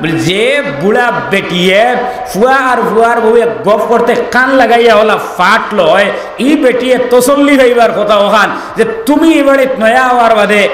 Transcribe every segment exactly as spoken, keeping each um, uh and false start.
বুলে, যে বুড়া বেটিয়ে ফুয়া আর ফুয়ার বউয়ে গফ করতে কান লাগাইয়া অলা ফাট লয়, ই বেটিয়ে তসল্লি পাইবার কথা অখান যে তুমি ই বাড়িত নয়া অওয়ার বাদে,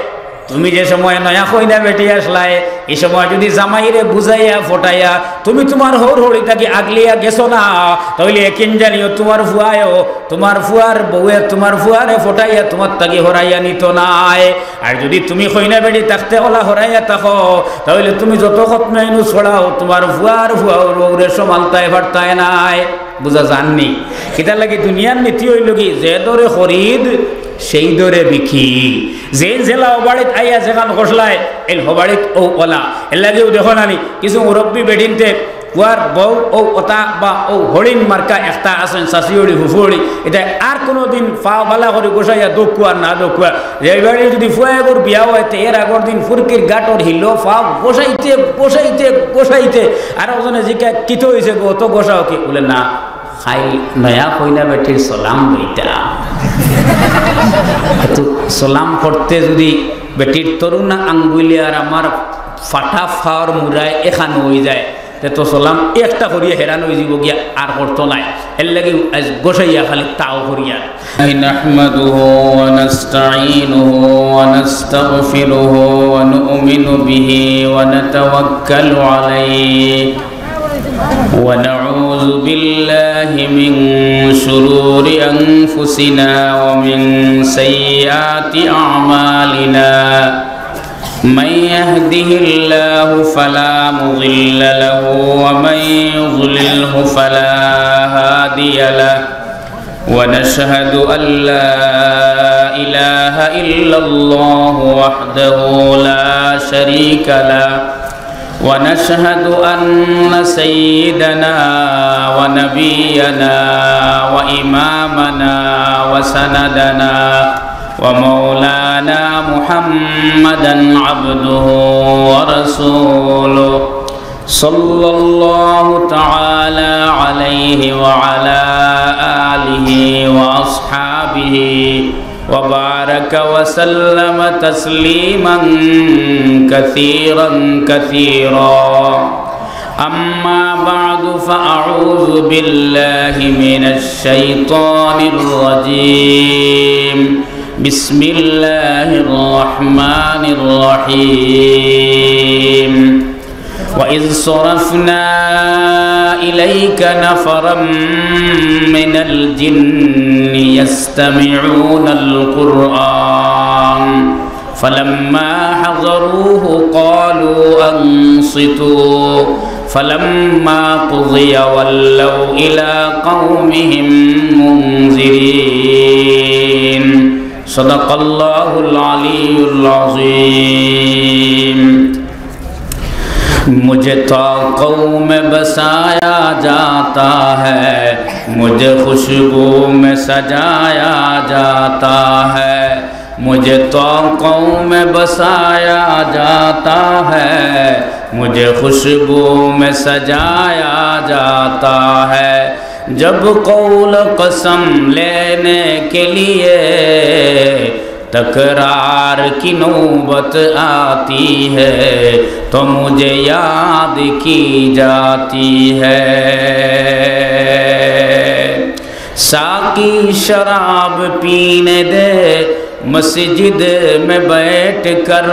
তুমি যে সময় নয়া কইনা বেটি আছলায়, ই সময় যুদি জামাইরে বুঝাইয়া ফটাইয়া তুমি তুমার হউর হড়ি থাকি আগলিয়া গেছো না, তাইলে একিন জানিও তুমার ফুয়ায়ও, তুমার ফুয়ার বউয়ে তুমার ফুয়ারে ফটাইয়া তুমার থাকি হরাইয়া নিতো নায়। আর যুদি তুমি কইনা বেটি থাকতে অলা হরাইয়া থাকো, তাইলে তুমি যত খতমে ইউনুস পড়াও, তুমার ফুয়ার ফুয়ার বউরে সমালতায় পারতায় নায়। বুঝা যারনি? কিতার লাগি? দুনিয়ার নীতি অইলো কি, যে দরে খরিদ, সেই দরে বিক্রি। যে যেলা অউ বাড়িত আইয়া যেখান খসলায়, এন হউ বাড়িত অউ অলা। এর লাগিও দেখো না নি, কিছু মুরব্বি বেটিন্তে, ফুয়ার বউ অউ অতা বা অউ হরিণ মার্কা একটা আছইন, চাচি হড়ি, ফুফু হড়ি, ইতা আর কুনুদিন ফাও ভালা করি গোসাইয়া দেখউক্কা আর না দেখউক্কা। যে বাড়ি যুদি ফুয়া এগুর বিয়া অয়, তে এর আগর দিন ফুরকির গাটর হিলো ফাও গোসাইতে, গোসাইতে, গোসাইতে, আর একজনে জিকায়, "কিতা অইছে গো, অত গোসাও কি?" বুলে, "না, খাইল নয়া কইনা বেটির সালাম লইতা।" তো সালাম করতে যুদি বেটির তরুণা আঙ্গুলে আর আমার ফাটা ফাওর মুড়ায় এখান অইযায়, তে তো সালাম একটা করিয়া হেরান অইযিবো গিয়া, আর করতো নায়। এর লাগি আইজ গোসাইয়া খালি তাও করিয়া। نحمده ونستعينه ونستغفره ونؤمن به ونتوكل عليه ونعوذ بالله من شرور أنفسنا ومن سيئات أعمالنا. من يهده الله فلا مضل له ومن يضلله فلا هادي له. ونشهد أن لا إله إلا الله وحده لا شريك له. ونشهد أن سيدنا ونبينا وإمامنا وسندنا ومولانا محمدا عبده ورسوله، صلى الله تعالى عليه وعلى آله وأصحابه وبارك وسلم تسليما كثيرا كثيرا. أما بعد، فأعوذ بالله من الشيطان الرجيم. بسم الله الرحمن الرحيم. وإذ صرفنا إليك نفرا من الجن يستمعون القرآن فلما حضروه قالوا أنصتوا فلما قضي ولوا إلى قومهم منذرين. صدق الله العلي العظيم. مجھے توقع میں بسایا جاتا ہے، مجھے خوشبو میں سجایا جاتا ہے، مجھے توقع میں بسایا جاتا ہے، مجھے خوشبو میں سجایا جاتا ہے۔ جب قول قسم لینے کے لیے تکرار کی نوبت آتی ہے تو مجھے یاد کی جاتی ہے۔ ساقی شراب پینے دے مسجد میں بیٹھ کر،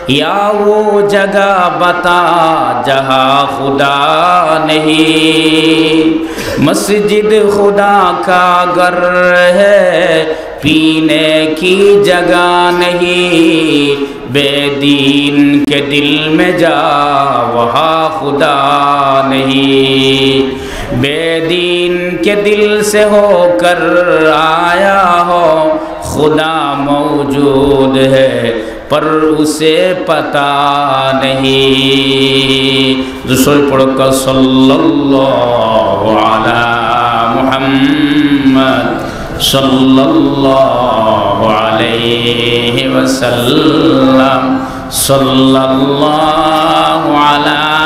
یا وہ جگہ بتا جہاں خدا نہیں۔ مسجد خدا کا گھر ہے، پینے کی جگہ نہیں۔ بے دین کے دل میں جا، وہاں خدا نہیں۔ بے دین کے دل سے ہو کر آیا ہو، خدا موجود ہے پر اسے پتا نہیں۔ دوسرے پڑھ کر صلی اللہ علی محمد، صلی اللہ علیہ وسلم، صلی اللہ علی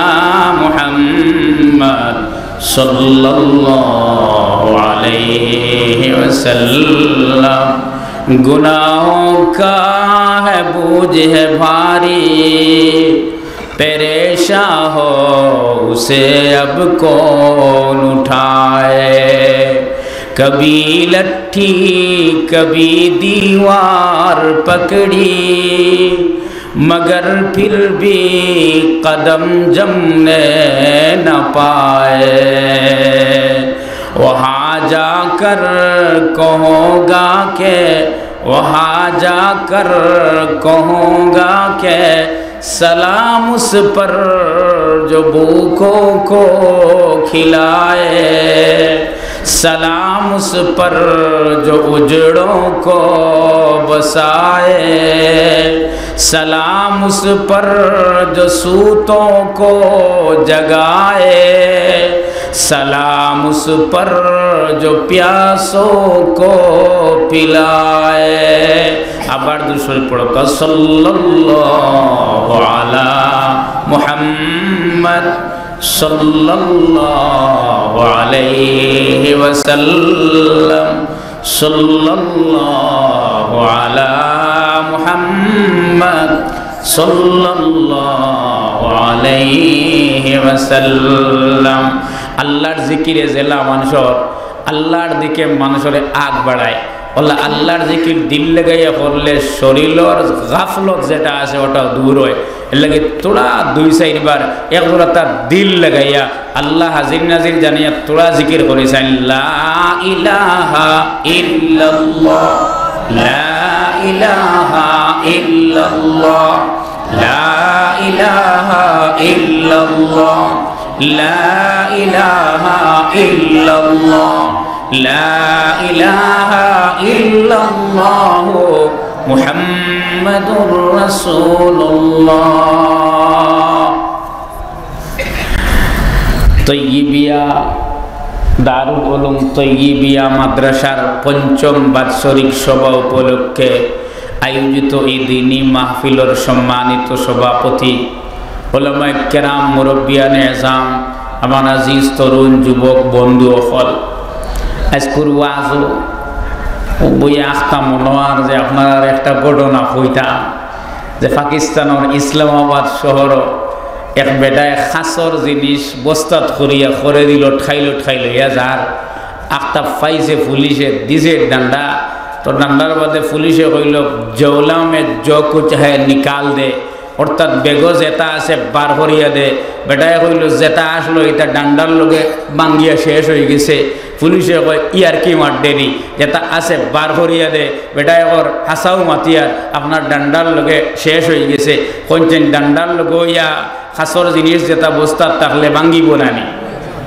محمد، صلی اللہ علیہ وسلم۔ گناہوں کا ہے بوجھ ہے بھاری، پریشاں ہو اسے اب کون اٹھائے۔ کبھی لٹھی کبھی دیوار پکڑی، مگر پھر بھی قدم جمنے نہ پائے۔ وہاں جا کر کہوں گا کہ، وہاں جا کر کہوں گا کہ سلام اس پر جو بھوکوں کو کھلائے، سلام اس پر جو اجڑوں کو بسائے، سلام اس پر جو سوتوں کو جگائے، سلام اس پر جو پیاسوں کو پلائے۔ আবার দুরূদ শরীফ পড়ো, صلى الله على محمد صلى الله عليه وسلم، صلى الله على محمد صلى الله عليه وسلم। আল্লাহর জিকিরে যেলা মানষর, আল্লাহর দিকে মানষরে আগ বাড়ায়। অলা আল্লাহর জিকির দিল লাগাইয়া করলে শরীলর গাফলত যেটা আছে ওটা দূর অয়। এরলাগি থুড়া দুই চাইরবার এক জোড়া তার দিল লাগাইয়া আল্লাহ হাজির নাজির জানিয়া থুড়া জিকির করি চাইন, لا إله إلا الله، لا إله إلا الله، لا إله إلا الله، لا إله إلا الله، لا إله إلا الله، محمد رسول الله। তৈয়বিয়া, দারুল উলুম তৈয়বিয়া মাদ্রাসার পঞ্চম বাৎসরিক সভা উপলক্ষে আয়োজিত এই দিনী মাহফিলর সম্মানিত সভাপতি, উলামায়ে কেরাম, মুরব্বিয়ানে এজাম, আমার আজিজ তরুণ যুবক বন্ধু অকল, আইজকুর ওয়াজো বইয়া আখতা মনোয়ার যে আপনারারে একটা ঘটনা কইতাম যে পাকিস্তানর ইসলামাবাদ শহরো এক বেটায় খাসর জিনিস বস্তাত করিয়া খরে দিল, ঠাইলো ঠাইলো ইয়া যার আখতা পাইছে পুলিশে, দিছে ডান্ডা। তো ডান্ডার বাদে পুলিশে কইল, "झोला में जो कुछ है निकाल दे", অর্থাৎ ব্যাগো যেটা আছে বার করিয়া দে। বেটায় কইল, "যেটা আসলো এটা ডান্ডার লগে ভাঙ্গিয়া শেষ অইগেছে।" পুলিশে কয়, "ইয়ার্কি মাররে নি, যেটা আছে বার করিয়া দে।" বেটায় কর, "হাছাউ মাতিয়ার, আপনার ডান্ডার লগে শেষ অইগেছে।" কইনছেন, "ডান্ডার লগে ইয়া খাসর জিনিস যেটা বস্তাত থাকলে ভাঙ্গিবো না নি?"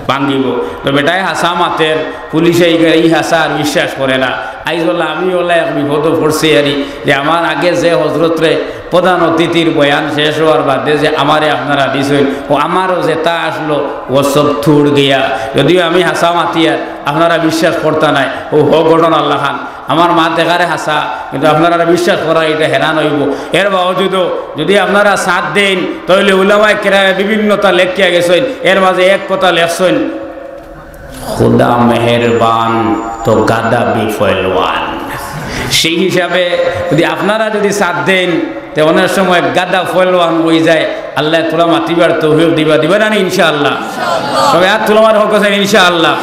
ভাঙ্গিবো। তো বেটায় হাছা মাতের, পুলিশে ই, ই হাছা আর বিশ্বাস করে না। আইজ অলা আমি অলা এক বিপদো পড়ছি আরি, যে আমার আগে যে হজরতরে প্রধান অতিথির বয়ান শেষ অওয়ার বাদে যে আমারে আপনারা দিছইন, ও আমারও যেটা আসলো, ও সব থুড় গিয়া। যদিও আমি হাছা মাতিয়ার, আপনারা বিশ্বাস করতা নায়। ও হ ঘটনা আল্লাহ খান, আমার মাত একারে হাছা, কিন্তু আপনারা বিশ্বাস করা এটা হেরান অইবো। এর বাবজুদও যদি আপনারা সাথ দেইন, তাইলে উলামায়ে কেরামে বিভিন্নতা লেখিয়া গেছইন, এর মাঝে এক কথা লেখছইন, "খুদা মেহেরবান তো গাধা ভি পহলওয়ান।" সেই হিসাবে যদি আপনারা যদি সাথ দেইন, তে অনেক সময় গাধা পহলওয়ান অইযায়। আল্লায় থুড়া মাতিবার তৌফিক দিবা, দিবা না নি ইনশাআল্লাহ? তবে আর থুড়া মার হক আছেন ইনশাআল্লাহ।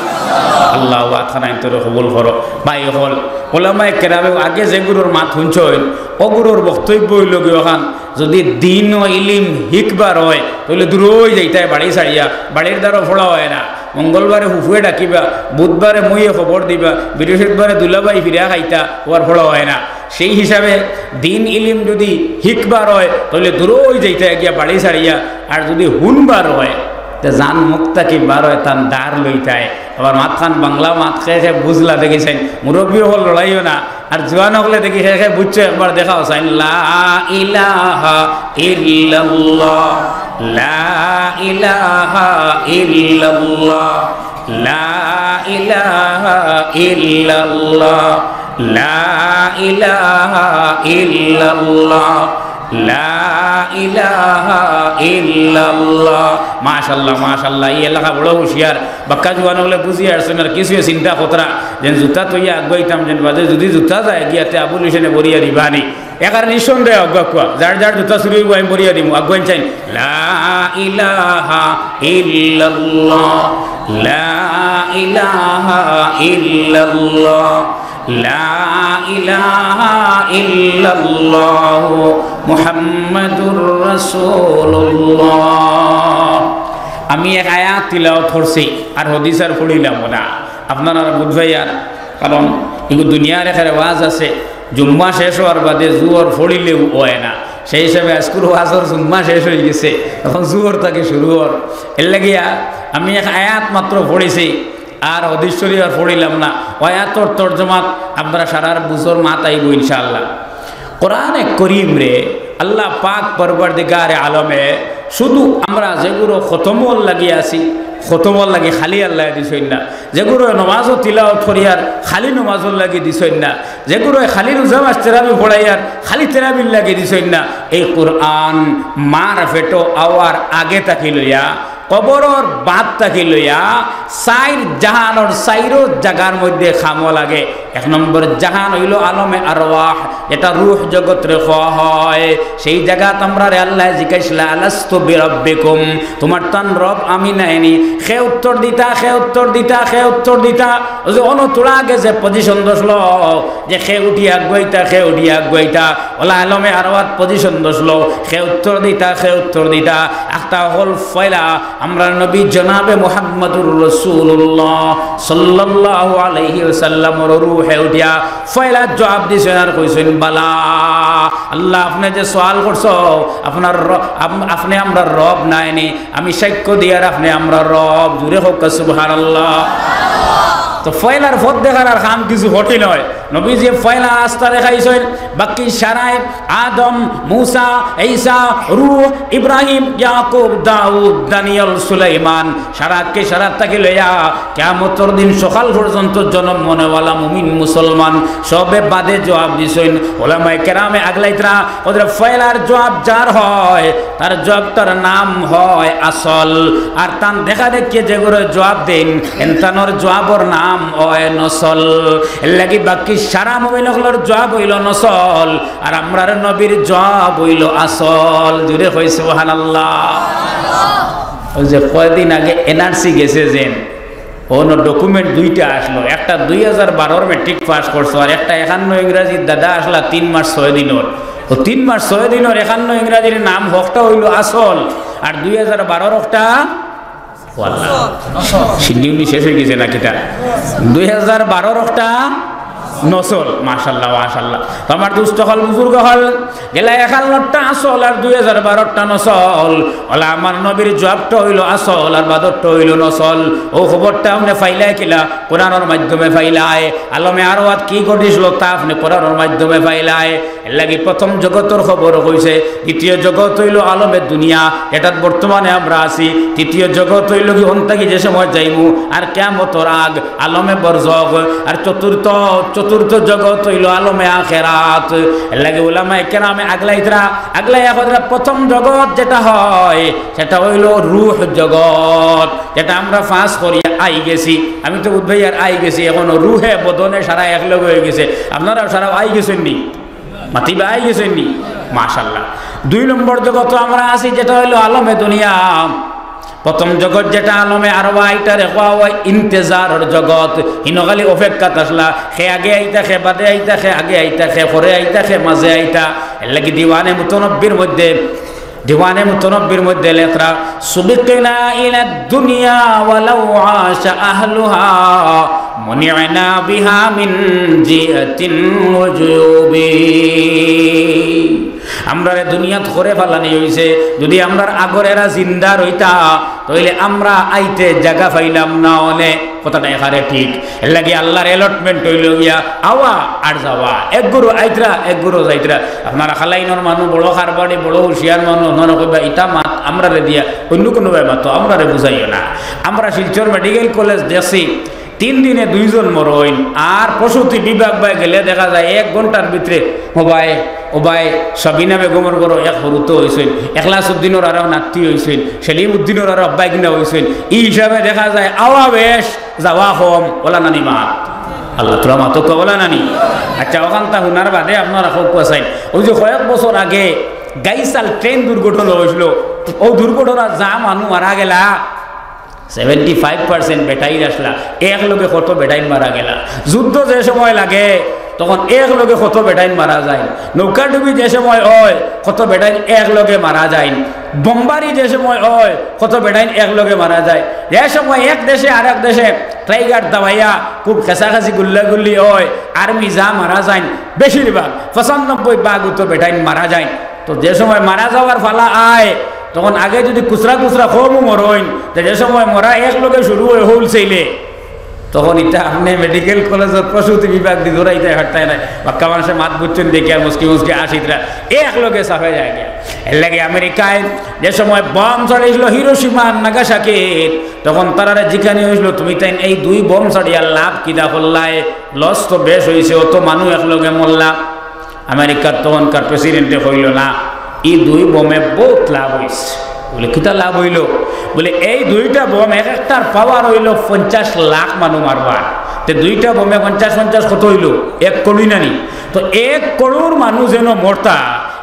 আল্লাহ ওয়াজ খানাইন তোরে কবুল করো। ভাই অকল, উলামায়ে কেরামে আগে যে গুরুর মাত হুনছইন, ও গুরুর বক্তব্য অইলো গিয়া অখান, যদি দিন ও ইলিম হিকবার অয়, তাইলে দূরই যাইতায় বাড়ি ছাড়িয়া, বাড়ির দ্বারো পড়া অয় না। মঙ্গলবারে ফুফুয়ে ডাকিবা, বুধবারে মুইয়ে খবর দিবা, বৃহস্পতিবারে দুলাভাই ফিরা খাইতা, অউ আর পড়া অয় না। সেই হিসাবে দিন ইলিম যদি হিকবার অয়, তাইলে দূরই যাইতায় গিয়া বাড়ি ছাড়িয়া, আর যদি হুনবার অয়, তে জান মুখ থাকি বার অয়, তান দার লইতায়। আবার মাতখান বাংলা মাত কে কে বুঝলা দেখি চাইন, মুরব্বি অকল লড়াইও না, আর জুয়ান অকলে দেখি কে কে বুঝছো একবার দেখাও চাইন। লা ইলাহা ইল্লাল্লাহ, লা ইলাহা ইল্লাল্লাহ, লা ইলাহা ইল্লাল্লাহ, লা ইলাহা ইল্লাল্লাহ, লা ইলাহা ইল্লাল্লাহ। মাশাআল্লাহ, মাশাআল্লাহ। ই এলাকা বড় হুঁশিয়ার। বাক্কা জুয়ান অকলে বুঝিয়া আরছইন, আর কিছু চিন্তা করতরা, যেন জুতা থইয়া আগুয়াইতাম, যেন বাদে যদি জুতা যায় গিয়া তে আবুল হুসেনে বরিয়া দিবানি। একার নিঃসন্দেহে আগুয়া কুয়া, যার যার জুতা চুরি অইবো, আমি বরিয়া দিমু, আগুয়াইন চাইন। লা ইলাহা ইল্লাল্লাহ, লা ইলাহা ইল্লাল্লাহ, লা ইলাহা ইল্লাল্লাহ, মুহাম্মাদুর রাসূলুল্লাহ। আমি এক আয়াত তিলাওয়াত করছি, আর হাদিস আর পড়িলাম না। আপনারা বুঝবাইয়ার, কারণ ইগু দুনিয়ার এক রেওয়াজ আছে, জুম্মা শেষ অওয়ার বাদে জুহর পড়িলেউ অয় না। সেই হিসাবে আইজকুর ওয়াজর জুম্মা শেষ অইগেছে, অখন জুহর থাকি শুরু অর। এরলাগিয়া আমি এক আয়াত মাত্র পড়ছি, আর হাদিস শরিফ আর পড়িলাম না। অউ আয়াতর তর্জমাত আপনারা সারার বুঝর মাত আইবো ইনশাআল্লাহ। কোরআনে করিমরে আল্লাহ পাক পরওয়ারদিগারে আলমে শুধু আমরা যেগুলো খতমর লাগি আছি, খতমর লাগি খালি আল্লায় দিছইন না, যেগুলো নমাজও তিলাওয়াত করিয়ার খালি নমাজর লাগি দিছইন না, যেগুলো খালি রোজা মাস তেরাবি পড়াইয়ার খালি তেরাবির লাগি দিছইন না। এই কোরআন মার পেটো আওয়ার আগে থাকি লইয়া, কবরর বাদ থাকি লইয়া, চাইর জাহানর চাইরো জাগার মধ্যে কামো লাগে। এক নম্বর জাহান অইলো আলমে আরওয়াহ, যেটা রুহ জগতরে কওয়া হয়। সেই জাগাত আমরারে আল্লায় জিকাইছলা, "আলাস্তু বিরাব্বিকুম, তুমার তান রব আমি নায়নি?" কে উত্তর দিতা, কে উত্তর দিতা, কে উত্তর দিতা। অউ যে অনো থুড়া আগে যে পজিশন ধরছিল, যে কে উঠিয়া আগুয়াইতা, কে উঠিয়া আগুয়াইতা, অলা আলমে আরওয়াত পজিশন ধরছিল, কে উত্তর দিতা, কে উত্তর দিতা। একটা অকল পয়লা আমরার নবী জনাবে মুহাম্মাদুর রাসূলুল্লাহ সাল্লাল্লাহু আলাইহি ওয়াসাল্লামর রুহে উঠিয়া পয়লা জুয়াব দিছইন আর কইছইন, "বালা, আল্লাহ, আপনে যে সওয়াল করছো, আপনার র-, আপ-, আপনে আমরার রব নায়নি, আমি সাক্ষ্য দিয়ার আপনে আমরার রব।" জুরে কউক্কা সুবহানাল্লাহ। তো পয়লার পথ দেখার আর কাম কিছু কঠিন অয়। নবীজিয়ে পয়লা রাস্তা দেখাইছইন, বাকি সারায় আদম, মুসা, ঈসা, রূহ, ইব্রাহিম, ইয়াকুব, দাউদ, দানিয়েল, সুলাইমান, সারাকে সারা থাকি লইয়া কিয়ামতর দিন সকাল পর্যন্ত জনম অনেওয়ালা মুমিন মুসলমান সবে বাদে জুয়াব দিছইন। ওলামায়ে কেরামে আগলাইতরা, ওদের পয়লার জুয়াব যার হয়, তার জুয়াবটার নাম হয় আসল। আর তান দেখা দেখি যেগুলো জুয়াব দেইন, এনতানর জুয়াবর নাম হয় নসল। এরলাগি বাকি সারা মুমিন অকলর জুয়াব অইলো নসল, আর আমরার নবীর জুয়াব অইলো আসল। জুরে কই সুবহানাল্লাহ। অউ যে কয়দিন আগে এনআরসি গেছে যেন, অনো ডকুমেন্ট দুইটা আছলো, একটা দুই হাজার বারোর মেট্রিক পাস করছো, আর একটা একান্ন ইংরাজির দাদা আছলা তিন মাস ছয় দিনর। অউ তিন মাস ছয় দিনর একান্ন ইংরাজির নাম হকটা অইলো আসল, আর দুই হাজার বারোর হকটা, ও আল্লাহ, সিন্নি উন্নি শেষ অইগেছে না কিতা? দুই হাজার বারোর হকটা নসল। মাশাআল্লাহ, মাশাআল্লাহ। তো আমার দুস্ত অকল, বুজুর্গ অকল, গেলা একান্নটা আসল আর দুই হাজার বারোটা নসল। অলা আমার নবীর জুয়াবটা অইলো আসল আর বাদরটা অইলো নসল। অউ খবরটা আপনে পাইলায় কিলা? কোরআনর মাধ্যমে পাইলায়। আলমে আরওয়াত কি ঘটিছিল তা আপনে কোরআনর মাধ্যমে পাইলায়। এরলাগি প্রথম জগতর খবর কইছে, দ্বিতীয় জগত অইলো আলমে দুনিয়া, যেটাত বর্তমানে আমরা আছি। তৃতীয় জগত অইলো কি অন থাকি যে সময় যাইমু, আর কিয়ামতর আগ, আলমে বরজখ। আর চতুর্থ, চতুর্থ জগত অইলো আলমে আখেরাত। এরলাগি উলামায়ে কেরামে আগলাইতরা, আগলাইয়া কইতরা, প্রথম জগত যেটা হয়, সেটা অইলো রুহ জগত, যেটা আমরা পাস করিয়া আইগেছি। আমি তো বুধ ভাই আর আইগেছি, অখনো রুহে বদনে সারা একলগে অইগেছে। আপনারাও সারা আইগেছইন নি? মাতিবা আইগেছইন নি? মাশাআল্লাহ। দুই নম্বর জগত আমরা আছি, যেটা অইলো আলমে দুনিয়া। প্রথম জগত যেটা আলমে আরওয়াহ, ইটারে কওয়া হয় ইন্তেজারর জগত। হিনো খালি অপেক্ষাত আছলা, কে আগে আইতা, কে বাদে আইতা, কে আগে আইতা, কে পরে আইতা, কে মাঝে আইতা। এরলাগি দিওয়ানে মুতানাব্বির মধ্যে, দিওয়ানে মুতানাব্বির মধ্যে লেখরা, "সুবিকনা ইলা দুনিয়া ওয়ালাউ আশা আহলুহা, মুনি'না বিহা মিন জিয়াতিন ওয়া জুয়ুবি।" আমরারে দুনিয়াত করে ফালানি অইছে, যুদি আমরার আগর এরা জিন্দা রইতা, তাইলে আমরা আইতে জাগা পাইলাম না অনে। কথাটা এখানে ঠিক। এরলাগি আল্লাহর allotment অইলো গিয়া আওয়া আর যাওয়া, এক গুরু আইতরা, এক গুরু যাইতরা। আপনারা খালাইনর মানুষ, বড় কারবারি, বড় হুঁশিয়ার মানুষ, আপনারা কইবা, "ইতা মাত আমরারে দিয়া, অইন্য কুনুবায় মাতো, আমরারে বুঝাইও না।" আমরা শিলচর মেডিকেল কলেজ দেখছি, তিন দিনে দুইজন মরইন, আর প্রসূতি বিভাগ বায় গেলে দেখা যায় এক ঘন্টার ভিতরে, "ও বায়, ও বায়, সাবিনা বেগমর ঘরো এক হুরুতা অইছইন, এখলাস উদ্দিনর আরো নাতি অইছইন, সেলিম উদ্দিনর আরো আব্বাইগিনা অইছইন।" ই হিসাবে দেখা যায় আওয়া বেশ, যাওয়া কম, অলা নানি মাত? আল্লাহ, তোরা মাতো কবলা নানি। আচ্ছা, অখানতা হুনার বাদে আপনারা কউক্কা চাইন, অউ যে কয়েক বছর আগে গাইসাল ট্রেন দুর্ঘটনা অইছিল, অউ দুর্ঘটনাত যা মানুষ মারা গেলা, সেভেন্টি ফাইভ পার্সেন্ট বেটাইন আছলা, একলগে কত বেটাইন মারা গেলা। যুদ্ধ যে সময় লাগে, তখন একলগে কত বেটাইন মারা যায়। নৌকাডুবি যে সময় অয়, কত বেটাইন একলগে মারা যায়। বোমবারি যে সময় অয়, কত বেটাইন একলগে মারা যায়। যে সময় এক দেশে আরেক দেশে টাইগার দাবাইয়া খুব খেসাখেসি গুল্লাগুল্লি অয়, আর্মি যা মারা যায়, বেশিরভাগ, পঁচানব্বই ভাগ তো বেটাইন মারা যায়। তো যে সময় মারা যাওয়ার ফালা আয়, তখন আগে যুদি খুচরা খুচরা কমও মরইন, তে যে সময় মরা একলগে শুরু অয় হোলসেইলে, তখন ইতা আপনে মেডিকেল কলেজর প্রসূতি বিভাগদি ধরাইতায় পারতায় নায়। বাক্কা মানষে মাত বুঝছইন দেখিয়া মুচকি মুচকি আসিতরা, একলগে সাফে যায় গিয়া। এরলাগি আমেরিকায় যে সময় বোম ছড়াইছিল হিরোশিমা আর নাগাসাকিত, তখন তারারে জিকানি অইছিল, "তুমি তাইন এই দুই বোম ছড়াইয়া লাভ কিতা করলায়? লস তো বেশ অইছে, অত মানুষ একলগে মরলা।" আমেরিকার তখনকার প্রেসিডেন্টে কইল, "না, ই দুই বোমে বউত লাভ অইছে।" বুলে, "কিতা লাভ অইল?" বুলে, "এই দুইটা বোম এক একটার পাওয়ার অইল পঞ্চাশ লাখ মানুষ মারবার। তে দুইটা বোমে পঞ্চাশ পঞ্চাশ কত অইল? এক কোটি নানি? তো এক কোটির মানুষ যেন মরতা,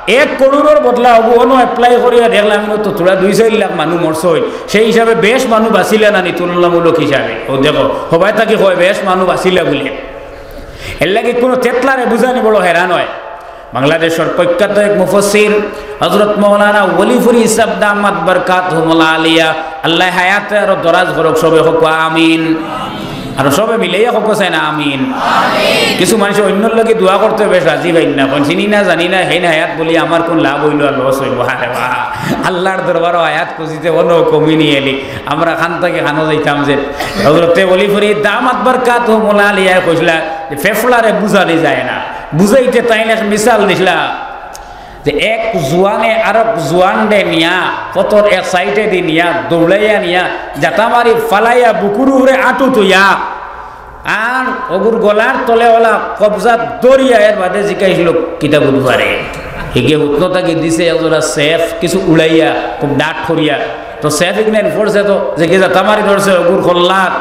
এক কোটির বদলা অগু অনো অ্যাপ্লাই করিয়া দেখলাম, ইনো তো থুড়া দুই চাইর লাখ মানুষ মরছইন, সেই হিসাবে বেশ মানুষ বাঁচিলা নানি তুলনামূলক হিসাবে।" অউ দেখো, হবায় থাকি কয় বেশ মানুষ বাঁচিলা বুলে। এরলাগি কুনু তেতলারে বুঝানি বড় হেরান অয়। বাংলাদেশর প্রখ্যাত এক মুফাসসির হযরত মাওলানা ওলিপুরী সাব দামাত বারকাতহুমুল আলিয়া, আল্লায় হায়াত আরো দরাজ করউক, সবে কউক্কা আমিন। আর সবে মিলাইয়া কউক্কা চাইন আমিন। কিছু মানষে অইন্যর লাগি দোয়া করতে বেশ রাজি পাইন না, কইন, "চিনি না, জানি না, হেইন হায়াত বলি আমার কুন লাভ অইল আর লস অইব?" আরে বাহ, আল্লার দরবারো হায়াত খুজিতে অনো কমি নি এলি, আমরা খান থাকি খানো যাইতাম যে। হযরতে ওলিপুরী দামাত বারকাতহুমুল আলিয়ায় কইছলা যে ফেফড়ারে বুঝানি যায় না, বুঝাইতে তাইন এক মিসাল দিছলা যে এক জুয়ানে আরক জুয়ানরে নিয়া, পথর এক সাইডেদি নিয়া, দৌড়াইয়া নিয়া, জাতা মারি ফালাইয়া বুকুর উপরে আটু থইয়া, আর অগুর গলার তলে অলা কবজা ধরিয়া এর বাদে জিকাইছিল, "কিতা বুঝবারে?" হিগে হুতনো থাকি দিছে একজোড়া সেফ, কিছু উড়াইয়া, খুব ডাট করিয়া। তো সেফ ইগনাইন পড়ছে তো, যে কি জাতা মারি ধরছে অগুর কল্লাত,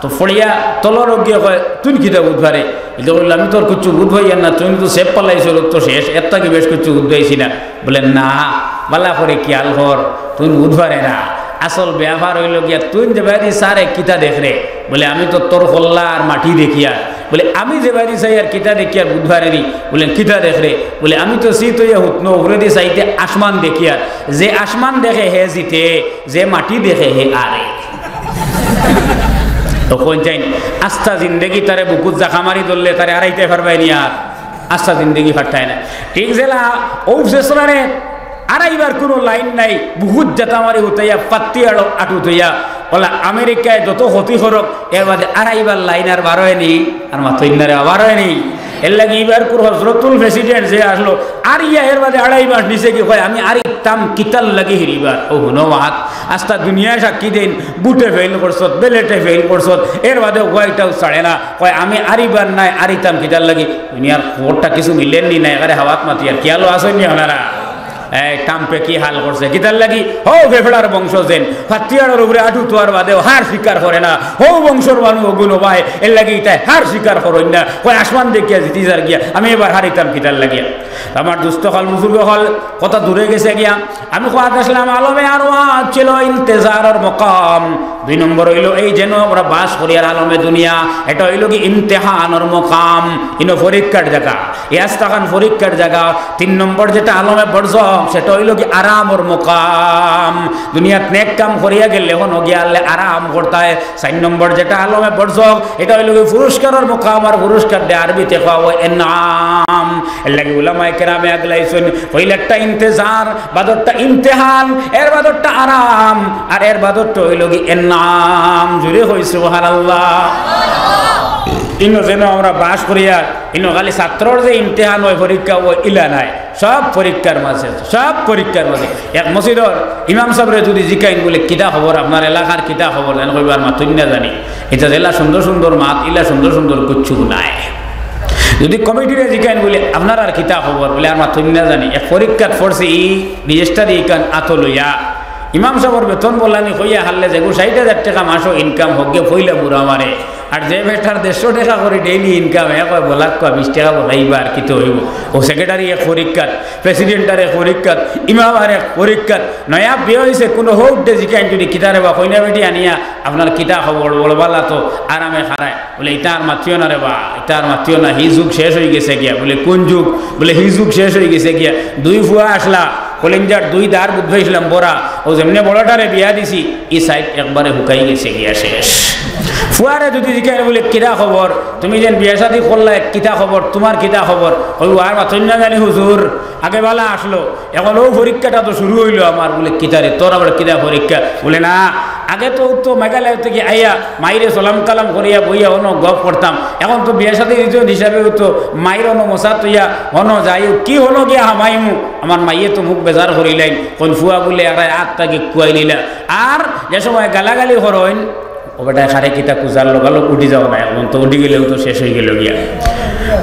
তো ফড়িয়া তলর অগিয়ে কয়, "তুইন কিতা বুঝবারে?" ইটা কইল, "আমি তো আর কিচ্ছু বুঝবাইয়ার না, তুইন তো সেফ ফালাইছো, লোক তো শেষ, এর থাকি বেশ কিচ্ছু বুঝবাইছি না।" বুলে, "না, বালা করি খিয়াল কর, তুইন বুঝবারে না। আসল বেয়াপার অইল গিয়া, তুইন যেবায়দি চারে কিতা দেখরে?" বুলে, "আমি তো তোর কল্লা আর মাটি দেখিয়ার।" বুলে, "আমি যেবায়দি চাইয়ার কিতা দেখিয়ার বুঝবারে নি?" বুলে, "কিতা দেখরে?" বুলে, "আমি তো চিত অইয়া হুতনো, উপরেদি চাইতে আসমান দেখিয়ার। যে আসমান দেখে হে জিতে, যে মাটি দেখে হে আরে।" তো কইন চাইন, আস্তা জিন্দেগি তারে বুকুত জাকা মারি ধরলে তারে আরাইতে পারবায় নি আর। আস্তা জিন্দেগি ফারতায় না। ঠিক যেলা অউ ফেফড়ারে আরাইবার কুনু লাইন নাই, বুকুত জাতা মারি হুতাইয়া, ফাত্তি আড়ো আটু থইয়া, অলা আমেরিকায় যত ক্ষতি করউক, এর বাদে আরাইবার লাইন আর বারয় নি, আর মাতইন না রে, বারয় নি। এরলাগি ইবারকুর হজরতুল প্রেসিডেন্ট যে আছলো, আরিয়া এর বাদে আড়াই মাস নিছে গি কয়, "আমি আরিতাম কিতার লাগি হিরিবার?" অউ হুনো মাত, আস্তা দুনিয়ায় সাক্ষী দেইন, ভোটে ফেইল করছত, ব্যালটে ফেইল করছত, এর বাদে White House ছাড়ে না। কয়, "আমি আরিবার নায়, আরিতাম কিতার লাগি?" দুনিয়ার খবরটা কিছু মিলের নি না, একেবারে হাওয়াত মাতিয়ার, খিয়ালো আছইন নি আপনারা? এই ট্রাম্পে কি হাল করছে, কিতার লাগি? হউ ফেফড়ার বংশ যেন, ফাত্তি আড়র উপরে আটু থওয়ার বাদেও হার স্বীকার করে না। হউ বংশর মানুষ অগুন ভাই, এরলাগি ইতায় হার স্বীকার করইন না। কয়, "আসমান দেখিয়া জিতি যার গিয়া, আমি এবার হারিতাম কিতার লাগিয়া?" আমার দুস্ত অকল, বুজুর্গ অকল, কথা দূরে গেছে গিয়া। আমি কওয়াত আছলাম, আলমে আরওয়াহ ছিল ইন্তেজারর মকাম। দুই নম্বর অইলো, এই যেন আমরা বাস করিয়ার আলমে দুনিয়া, এটা অইলো গি ইমতেহানর মকাম, ইনো পরীক্ষার জাগা। ই আস্তাখান পরীক্ষার জাগা। তিন নম্বর যেটা আলমে বরজখ, সেটা অইলো গি আরামর মকাম। দুনিয়াত নেক কাম করিয়া গেলে অখন গিয়া আল্লায় আরাম করতায়। চাইর নম্বর যেটা আলমে বরজখ, এটা অইলো গি পুরস্কারর মকাম, আর পুরস্কার দে আরবিতে কওয়া অয় এনাম। এরলাগি উলামায়ে কেরামে আগলাইছইন, পয়লারটা ইন্তেজার, বাদরটা ইমতেহান, এর বাদরটা আরাম, আর এর বাদরটা অইলো গি এনাম। জুরে কই সুবহানাল্লাহ। ইনো যেন আমরা বাস করিয়ার, ইনো খালি ছাত্রর যে ইমতেহান অয়, পরীক্ষা অয়, ইলা নায়। সব পরীক্ষার মাঝে, সব পরীক্ষার মাঝে। এক মসজিদর ইমাম সাবরে যুদি জিকাইন বুলে, "কিতা খবর, আপনার এলাকার কিতা খবর?" যেন কইবা, "আর মাতইন না জানি, ইতা যেলা সুন্দর সুন্দর মাত, ইলা সুন্দর সুন্দর কুচ্ছু নাই।" যুদি কমিটিরে জিকাইন বুলে, "আপনারার কিতা খবর?" বুলে, "আর মাতইন না জানি, এক পরীক্ষাত পড়ছি, ই রেজিস্টারি ইখান আতো লইয়া, ইমাম সাবর বেতন বলানি কইয়া হারলে যেগু ষাইট হাজার টেকা মাসো ইনকাম হকগে ফইলা মুরা মারে। আর যে বেটার দেড়শো টেকা করি ডেইলি ইনকাম, হে কয় বলাক কয় বিশ টেকা বলাইবা আর কিতা অইবো। অউ সেক্রেটারি এক পরীক্ষাত, প্রেসিডেন্ট আর এক পরীক্ষাত, ইমাম আর এক পরীক্ষাত। নয়া বিয়া অইছে কুনু হউড্ডে জিকাইন যুদি কিতা রে বা কইনা বেটি আনিয়া আপনার কিতা খবর, বড় বালা তো আরামে খারায়। বুলে, "ইতা আর মাতিও না রে বা, ইতা আর মাতিও না, হি যুগ শেষ অইগেছে গিয়া।" বুলে, "কুন যুগ?" বুলে, "হি যুগ শেষ অইগেছে গিয়া। দুই ফুয়া আছলা, কলিঞ্জার দুই দার বুঝবাইছলাম বড়া, অউ যেমনে বড়টারে বিয়া দিছি, ই সাইড একবারে হুকাই গেছে গিয়া শেষ।" ফুয়ারে যুদি জিকাইন বুলে, "কিতা খবর? তুমি যেন বিয়া শাদি করলায়, কিতা খবর? তুমার কিতা খবর?" কইবো, "আর মাতইন না জানি হুজুর, আগে বালা আছলো, অখন অউ পরীক্ষাটা তো শুরু অইলো আমার।" বুলে, "কিতা রে, তোর আবার কিতা পরীক্ষা?" বুলে, "না, আগে তো, তো মেঘালয় থাকি আইয়া মাইরে সালাম কালাম করিয়া বইয়া অনো গপ করতাম, অখন তো বিয়া শাদি দিছইন হিসাবে অউ তো মাইর অনো মশা তইয়া অনো যাই, কি অনো গিয়া হামাইমু, আমার মাইয়ে তো মুখ বেজার করিলাইন, কুন ফুয়া বুলে এরায় আত থাকি কুয়াই নিলা।" আর যে সময় গালাগালি করইন, ও বেটায় খারে কিতা কুজার লগালগ উঠি যাও না, অখন তো উঠি গেলেও তো শেষ অইগেলো গিয়া।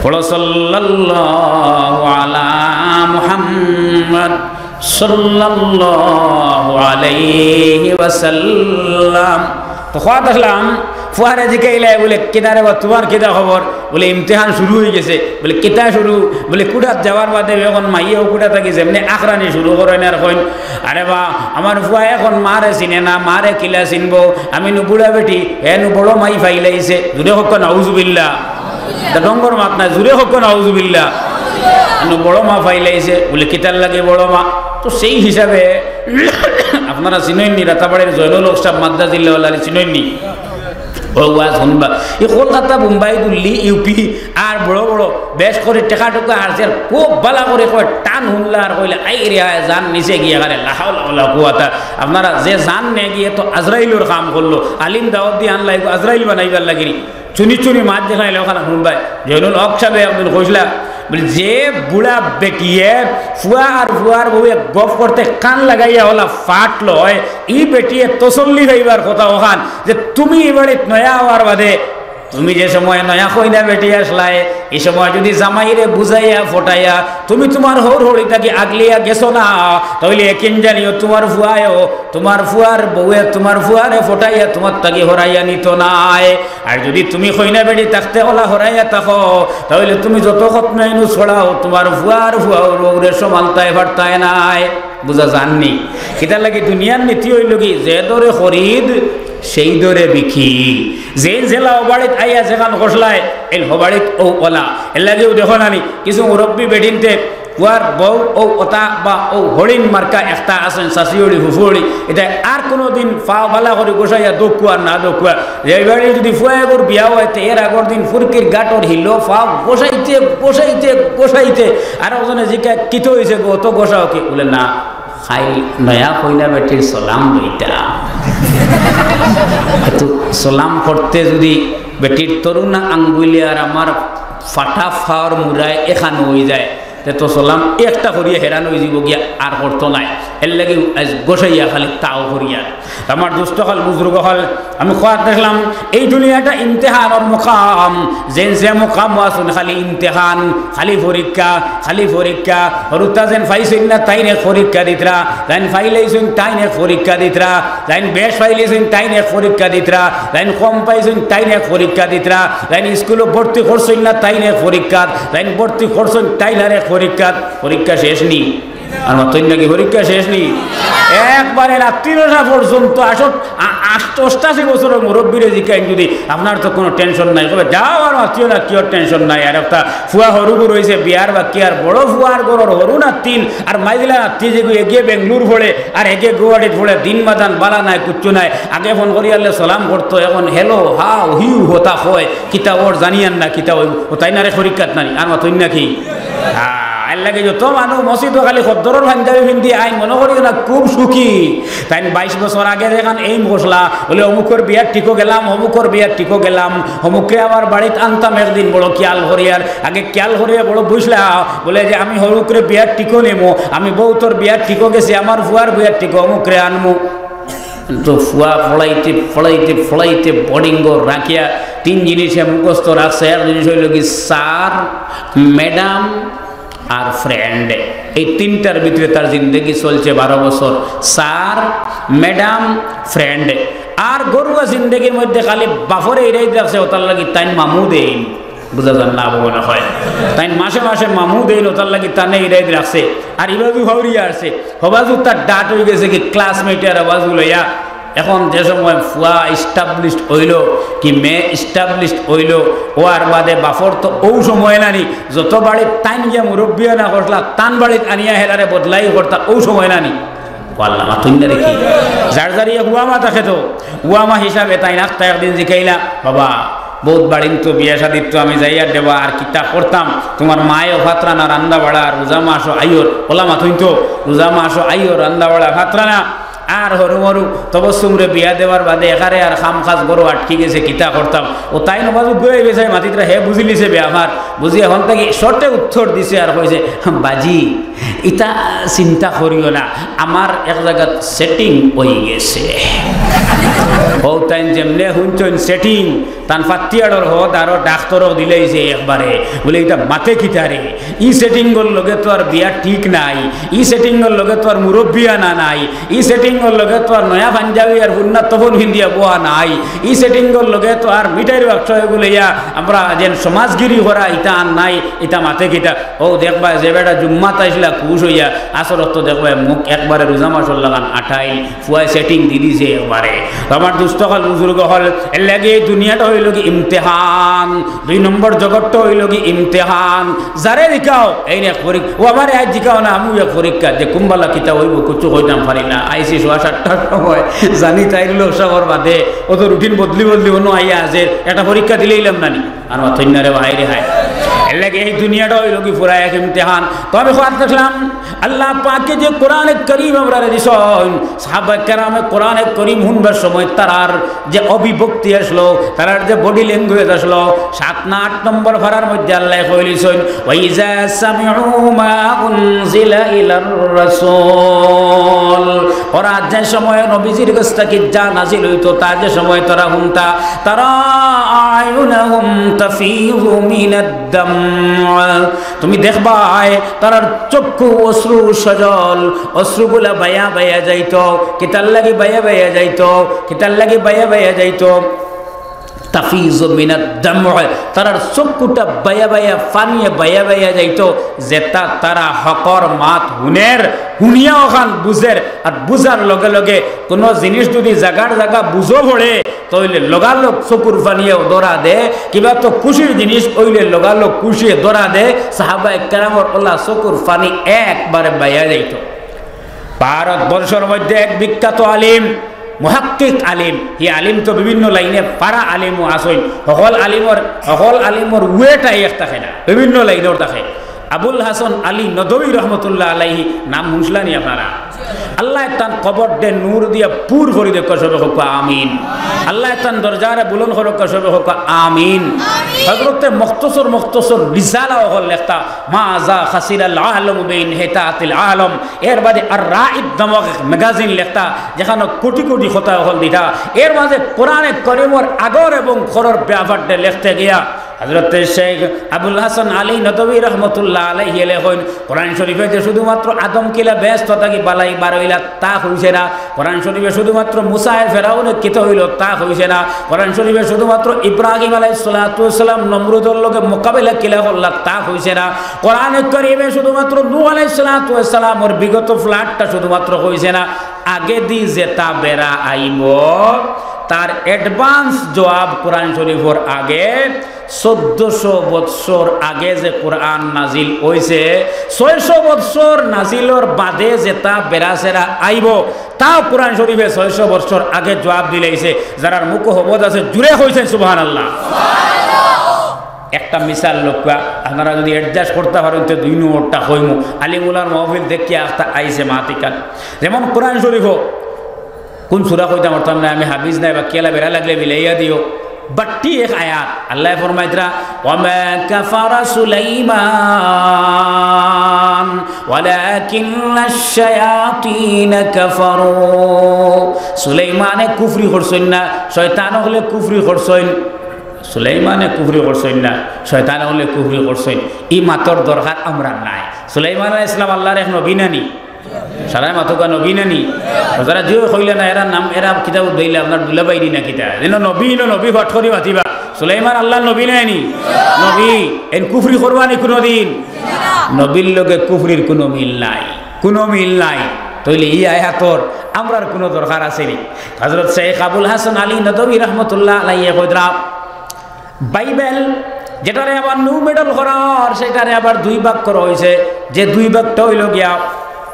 পড়ো সাল্লাল্লাহু আলা মুহাম্মদ সাল্লাল্লাহু আলাইহি ওয়াসাল্লাম। তো কওয়াত আছলাম, ফুয়ারে জিকাইলায় বুলে, "কিতা রে বা, তুমার কিতা খবর?" বুলে, "ইমতিহান শুরু অইগেছে।" বুলে, "কিতা শুরু?" বুলে, "কুঠাত যাওয়ার বাদে অখন মাইয়ে অউ কুঠা থাকি যেমনে আখরানি শুরু করইন আর কইন, 'আরে বা, আমার ফুয়া অখন মারে চিনে না, মারে কিলা চিনবো, আমি নু বুড়া বেটি, হে নু বড় মাই ফাইলাইছে।'" জুরে কউক্কা নাউজুবিল্লাহ। তা ডঙ্গর মাত নায়, জুরে কউক্কা নাউজুবিল্লাহ। "নু বড় মা ফাইলাইছে।" বুলে, "কিতার লাগি বড় মা?" তো সেই হিসাবে আপনারা চিনইননি, রাতাবাড়ির জয়নুল হক সাব মাদ্দা জিল্লাওয়ালা আলী চিনইননি? অউ ওয়াজ হুনবা। ই কলকাতা, বোম্বাই, দিল্লি, ইউপি আর বড় বড় বেশ করি টেকা টুকা আছে, আর খুব বালা করি কয়, টান হুনলা আর কইলা, "আই রে আয়, জান নিছে গিয়া কারে, লা হাওলা ওয়ালা কুওয়াতা।" আপনারা যে জান নে গিয়া তো আজরাইলর কাম করলো, আলিম দাওয়াত দি আনলা, ইগু আজরাইল বানাইবার লাগি নি। চুনি চুনি মাত দেখাইলে অখান হুনবায়। জয়নুল হক সাবে একদিন কইছলা, বুলে, "যে বুড়া বেটিয়ে ফুয়া আর ফুয়ার বউয়ে গপ করতে কান লাগাইয়া অলা ফাট লয়, ই বেটিয়ে তসল্লি পাইবার কথা অখান যে তুমি ই বাড়িত নয়া অওয়ার বাদে, তুমি যে সময় নয়া কইনা বেটি আছলায়, ই সময় যুদি জামাইরে বুঝাইয়া ফটাইয়া তুমি তুমার হউর হড়ি থাকি আগলিয়া গেছো না, তাইলে একিন জানিও তুমার ফুয়ায়ও, তুমার ফুয়ার বউয়ে তুমার ফুয়ারে ফটাইয়া তুমার থাকি হরাইয়া নিতো নায়।" আর যুদি তুমি কইনা বেটি থাকতে অলা হরাইয়া থাকো, তাইলে তুমি যত খতমে ইউনুস পড়াও, তুমার ফুয়ার ফুয়ার বউরে সমালতায় পারতায় নায়। বুঝা যারনি? কিতার লাগি? দুনিয়ার নীতি অইলো কি, যে দরে খরিদ, সেই দরে বিক্রি। যেইন যেলা অউ বাড়িত আইয়া যেখান কছলায়, এইন হউ বাড়িত অউ অলা। এরলাগিউ দেখো না নি, কিছু মুরব্বি বেটিন্তে ফুয়ার বউ অউ অতা বা অউ হরিণ মার্কা একটা আছইন, চাচি হড়ি, ফুফু হড়ি, ইতায় আর কুনুদিন ফাও বালা করি গোসাইয়া দেখউক্কা আর না দেখউক্কা। যে বাড়ি যুদি ফুয়া এগুর বিয়া অয়, তে এর আগর দিন ফুরকির গাটর হিলো ফাও গোসাইতে, গোসাইতে, গোসাইতে, আর একজনে জিকায়, "কিতা অইছে গো, অত গোসাও কি?" বুলে, "না, খালি নয়া কইনা বেটির সালাম লইতাম।" তো সালাম করতে যুদি বেটির তরুণা আঙ্গুলে আর আমার ফাটা ফাওর মুড়ায় একখান অইযায়, তে তো সালাম একটা করিয়া হেরান অইযিবো গিয়া, আর করতো নায়। এরলাগি আইজ গোসাইয়া খালি তাও করিয়া। আমার দোস্ত অকল, বুজুর্গ অকল, আমি কওয়াত দেখলাম, এই দুনিয়াটা ইমতেহানর মুকাম। যেইন যে মুকামো আছইন, খালি ইমতেহান, খালি পরীক্ষা, খালি পরীক্ষা। হুরুতা যেইন পাইছইন না, তাইন এক পরীক্ষা দিতরা, যেইন পাইলাইছইন, তাইন এক পরীক্ষা দিতরা, যেইন বেশ পাইলাইছইন, তাইন এক পরীক্ষা দিতরা, যেইন কম পাইছইন, তাইন এক পরীক্ষা দিতরা, যেইন স্কুলো ভর্তি করছইন না, তাইন এক পরীক্ষা, যেইন ভর্তি করছইন, তাইন আর এক পরীক্ষা। পরীক্ষা শেষ নি? আর মাতইন নাকি, পরীক্ষা শেষ নি? একবারে রাত্রির নয়টা পর্যন্ত আষট-, আ-, আষ্ট-, অষ্টাশি বছরর মুরব্বিরে জিকাইন যুদি, "আপনার তো কুনু tension নাই?" কইবা, "যাও আর মাতিও না, কিওর tension নাই?" আর একটা ফুয়া হুরুগুর অইছে, বিয়ার বাকি, আর বড় ফুয়ার ঘরর হুরু নাতিন, আর মাইজলা নাতি যেগু এগে বেঙ্গলুর পড়ে, আর এগে গুয়াহাটিত পড়ে, দিন বাদান বালা নাই, কুচ্ছু নাই। আগে ফোন করিয়ারলে সালাম করতো, এখন hello, how, you, হতা কয়, কিতা অর জানিয়ার না, কিতা অইবো, ও তাইন আর এক পরীক্ষাত নানি, আর মাতইন নাকি? আহ, এরলাগি যত মানুষ মসজিদো খালি খদ্দরর পাঞ্জাবি পিন্দি আইন, মনো করিও না খুব সুখী। তাইন বাইশ বছর আগে যেখান aim করছলা, বুলে, "অমুকর বিয়ার টিকো গেলাম, অমুকর বিয়ার টিকো গেলাম, অমুকরে আমার বাড়িত আনতাম একদিন, বড় খিয়াল করিয়ার।" আগে খিয়াল করিয়া বড় বুঝলা, বুলে যে, "আমি হুরুকরে বিয়ার টিকো নিমু, আমি বউতর বিয়ার টিকো গেছি, আমার ফুয়ার বিয়ার টিকো অমুকরে আনমু।" তো ফুয়া পড়াইতে, পড়াইতে, পড়াইতে boarding রাখিয়া তিন জিনিসে মুখস্থ রাখছে। এক জিনিস অইলো কি, sir, madam, আর friend। এই তিনটার ভিতরে তার জিন্দেগি চলছে বারো বছর। Sir, madam, friend. আর ঘরুয়া জিন্দেগির মধ্যে খালি বাফরে ইরাইত রাখছে, ওটার লাগি তাইন মামু দেইন। বুঝা যার না, বুঝা না হয়। তাইন মাসে মাসে মামু দেইন, ওটার লাগি তানে ইরাইত রাখছে। আর ইবাজু হাউরিয়া আছে, হবাজু তার ডাট হয়ে গেছে কি ক্লাসমেট আর হবাজু লইয়া। এখন যে সময় ফুয়া এস্টাবলিশড হইল, কি মেয়ে এস্টাবলিশড হইল, ও আর বাদে বাফর তো ও সময় নানি, যত বাড়িত তাইন গিয়া মুরব্বিয়ানা করলা, তান বাড়িত আনিয়া হেরারে বদলাই করতা, ও সময় নানি। ও আল্লাহ, মাতুন না দেখি। যার যার ইয়া হুয়া মা থাকে তো, হুয়া মা হিসাবে তাইন আখতা একদিন জিকাইলা, "বাবা, বহুত বাড়িন তো বিয়া শাদিত তো আমি যাইয়ার দেবা, আর কিতা করতাম? তোমার মায়ও ফাতরা না রান্দা বাড়া, আর রোজা মাসও আইয়র।" ওলা মাতুন তো, "রোজা মাসও আইয়র, রান্দা বাড়া ফাতরা না।" আর হরু মরু তবসুমরে বিয়া দেওয়ার বাদে এখারে আর খাম খাস গরু আটকি গেছে, কিতা করতাম? ও তাইন হবাজু গই বেসাই মাতিতরা, হে বুঝিলিছে ব্যাপার, বুঝি এখন থাকি শর্টে উত্তর দিছে আর কইছে, "বাজি, ইতা চিন্তা করিও না, আমার এক জাগাত সেটিং হয়ে গেছে।" ও তাইন যেমনে হুনছইন সেটিং, তান ফাত্তিয়াড়র হদ আরো ডাক্তরও দিলাইছে একবারে। বলে, "ইতা মাতে কিতা রে? ই সেটিংর লগে তো আর বিয়া ঠিক নাই, ই সেটিংর লগে তো আর মুরব্বিয়ানা নাই, ই সেটিংর লগে তো আর নয়া পাঞ্জাবি আর হুন্না তফন ফিন্দিয়া বওয়া নাই, ই সেটিংর লগে তো আর মিঠাইর বাক্স এগুলো ইয়া আমরা যেন সমাজগিরি করা ইতা আর নাই, ইতা মাতে কিতা?" ও দেখবা, যে বেটা জুম্মাত আইসলা খুশ হইয়া, আসরত তো দেখবা মুখ একবারে রোজা মাসর লাখান আঠাইল, ফুয়ায় সেটিং দি দিছে একবারে। তো আমার দুস্ত অকল, বুজুর্গ অকল, এর লাগি এই দুনিয়াটা হইল কি ইমতেহান, দুই নম্বর জগৎটা হইল কি ইমতেহান। যারে জিকাও, এই নে এক পরীক্ষা, ও আমারে আজ জিকাও না, আমিও এক পরীক্ষা, যে কুম্বালা কিতা হইব, কিচ্ছু কইতাম পারি না। আইছি সোয়া সাতটার সময়, জানি তাইর লোক সবর বাদে, ও তো রুটিন বদলি বদলি অন্য আইয়া আছে, একটা পরীক্ষা দিলেইলাম না নি। আর মাতইন না রে ভাই রে হায়। এর লাগি এই দুনিয়াটা হইল কি পুরা এক ইমতেহান। তো আমি খোয়াত দেখলাম, আল্লাহ পাকে যে কোরআনে করিম আমরারে দিছইন, সাহাবা কেরামে কোরআনে করিম হুনবার সময় তারার যে অভিব্যক্তি আসলো, তারার যে বডি ল্যাঙ্গুয়েজ আসলো, সাত না আট নম্বর পারার মধ্যে আল্লাহ কইলিছইন, "ওয়াইজা সামিউ মা উনজিলা ইলার রাসূল।" ওরা যে সময় নবীজির কাছ থাকি যা নাজিল হইতো, তা যে সময় তারা হুনতা, তারা আয়ুনাহুম তাফিযু মিনাদ দাম। তুমি দেখবায়, তারার চক্ষু অশ্রু সজল, অশ্রুগুলা বাইয়া বাইয়া যাইতো। কিতার লাগি বাইয়া বাইয়া যাইতো? কিতার লাগি বাইয়া বাইয়া যাইতো? তাফিজু মিনাদ দাম। তারার চক্ষুটা বাইয়া বাইয়া, পানিয়ে বাইয়া বাইয়া যাইতো, যেটা তারা হকর মাত হুনের, হুনিয়া অখান বুঝের, আর বুঝার লগে লগে কোনো জিনিস যদি জাগার জাগা বুঝো পড়ে, তইলে লগালগ চকুর পানিয়েও ধরা দে, কিবা তো খুশির জিনিস অইলে লগালগ খুশিয়ে ধরা দে। সাহাবা একরামর ওলা চকুর পানি একবারে বাইয়া যাইতো। ভারতবর্ষর মধ্যে এক বিখ্যাত আলিম, মুহাক্কিক আলিম, ই আলিম তো বিভিন্ন লাইনে পারা আলিমও আছইন, হকল আলিমর, হকল আলিমর ওয়েটাই এক থাকে না, বিভিন্ন লাইনর থাকে। আবুল হাসান আলী নদভী রহমতুল্লাহ আলাইহি নাম হুনছলা নি আপনারা? আল্লাহ তান কবররে নূর দিয়া পুর করি দেউক্কা, সবে কউক্কা আমিন। আল্লাহ তান দরজারে বুলন্দ করউক্কা, সবে কউক্কা আমিন। হযরতে মুখতসর, মুখতসর রিসালা অকল লেখতা, মাযা খাসিরাল আলামু বিনহিতাতিল আলাম। এর বাদে আর রাইদ নামক এক ম্যাগাজিন লেখতা, যেখানো কোটি কোটি কথা অকল দিতা। এর মাঝে কোরআনে করিমর আগর এবং খরর ব্যাপারটা লেখতে গিয়া হযরতে শেখ আবুল হাসান আলী নদভী রহমতুল্লাহ আলাইহি লেখইন, কোরআন শরীফে যে শুধুমাত্র আদম কিলা বেহেস্ত থাকি বালাই বার অইলা, তা কইছে না। কোরআন শরীফে শুধুমাত্র মুসায় ফেরাউনে কিতা অইল, তা কইছে না। কোরআন শরীফে শুধুমাত্র ইব্রাহিম আলাইহিস সালাতু ওয়াস সালাম নমরুদর লগে মোকাবেলা কিলা করলা, তা কইছে না। কোরআনে করিমে শুধুমাত্র নূহ আলাইহিস সালাতু ওয়াস সালামর বিগত ফ্লাডটা শুধুমাত্র কইছে না। আগেদি যেটা বেড়া আইব, তার অ্যাডভান্স জবাব কোরআন শরীফর আগে চৌদ্দশো বৎসর আগে যে কোরআন নাজিল অইছে, ছয়শো বৎসর নাজিলর বাদে যেটা বেড়াছেড়া আইব, তাও কোরআন শরীফে ছয়শো বৎসর আগে জবাব দিলাইছে। যারার মুখো হবদ আছে, জুরে কইছইন সুবহানাল্লাহ। একটা মিসাল লউক্কা, আপনারা যদি অ্যাডজাস্ট করতা পারইন, তে দুই নম্বরটা কইমু। আলিমুলার মাহফিল দেখিয়া আখতা আইছে মাতিকান। যেমন কোরআন শরীফো কোন সূরা কইতাম পারতাম না, আমি হাফিজ নায়, বা কিয়ালা বেড়া লাগলে বিলাইয়া দিও। বাট্টি এক আয়াত, আল্লায় ফরমাইতরা, "ওয়া মা কাফারা সুলাইমান ওয়ালাকিন্নাশ শায়াতিনা কাফারু।" সুলাইমানে কুফরি করছইন না, শয়তান অকলে কুফরি করছইন। সুলাইমানে কুফরি করছইন না, শয়তান অকলে কুফরি করছইন। ই মাতর দরকার আমরার নাই। সুলাইমান আলাইহিস সালাম আল্লাহর এক নবী নানি? সারায় মাতউক্কা, নবী নানি? যারা জিও কইলা না, এরার নাম, এরা কিতাবো দইলা আপনার দুলাভাই নি না কিতা? যেন নবী, ইনো নবী পাঠ করি মাতিবা। সুলাইমান আল্লাহর নবী নানি? নবী। এন কুফরি করবা নি কুনুদিন? নবীর লগে কুফরির কুনু মিল নাই, কুনু মিল নাই। তইলে ই আয়াতর আমরার কুনু দরকার আছে নি? হযরত শেখ আবুল হাসান আলী নদভী রহমতুল্লাহ আলাইহি কইতরা, বাইবেল, যেটারে আবার নিউ মডেল করা অর, সেটারে আবার দুই ভাগ করা অইছে। যে দুই ভাগটা অইলো গিয়া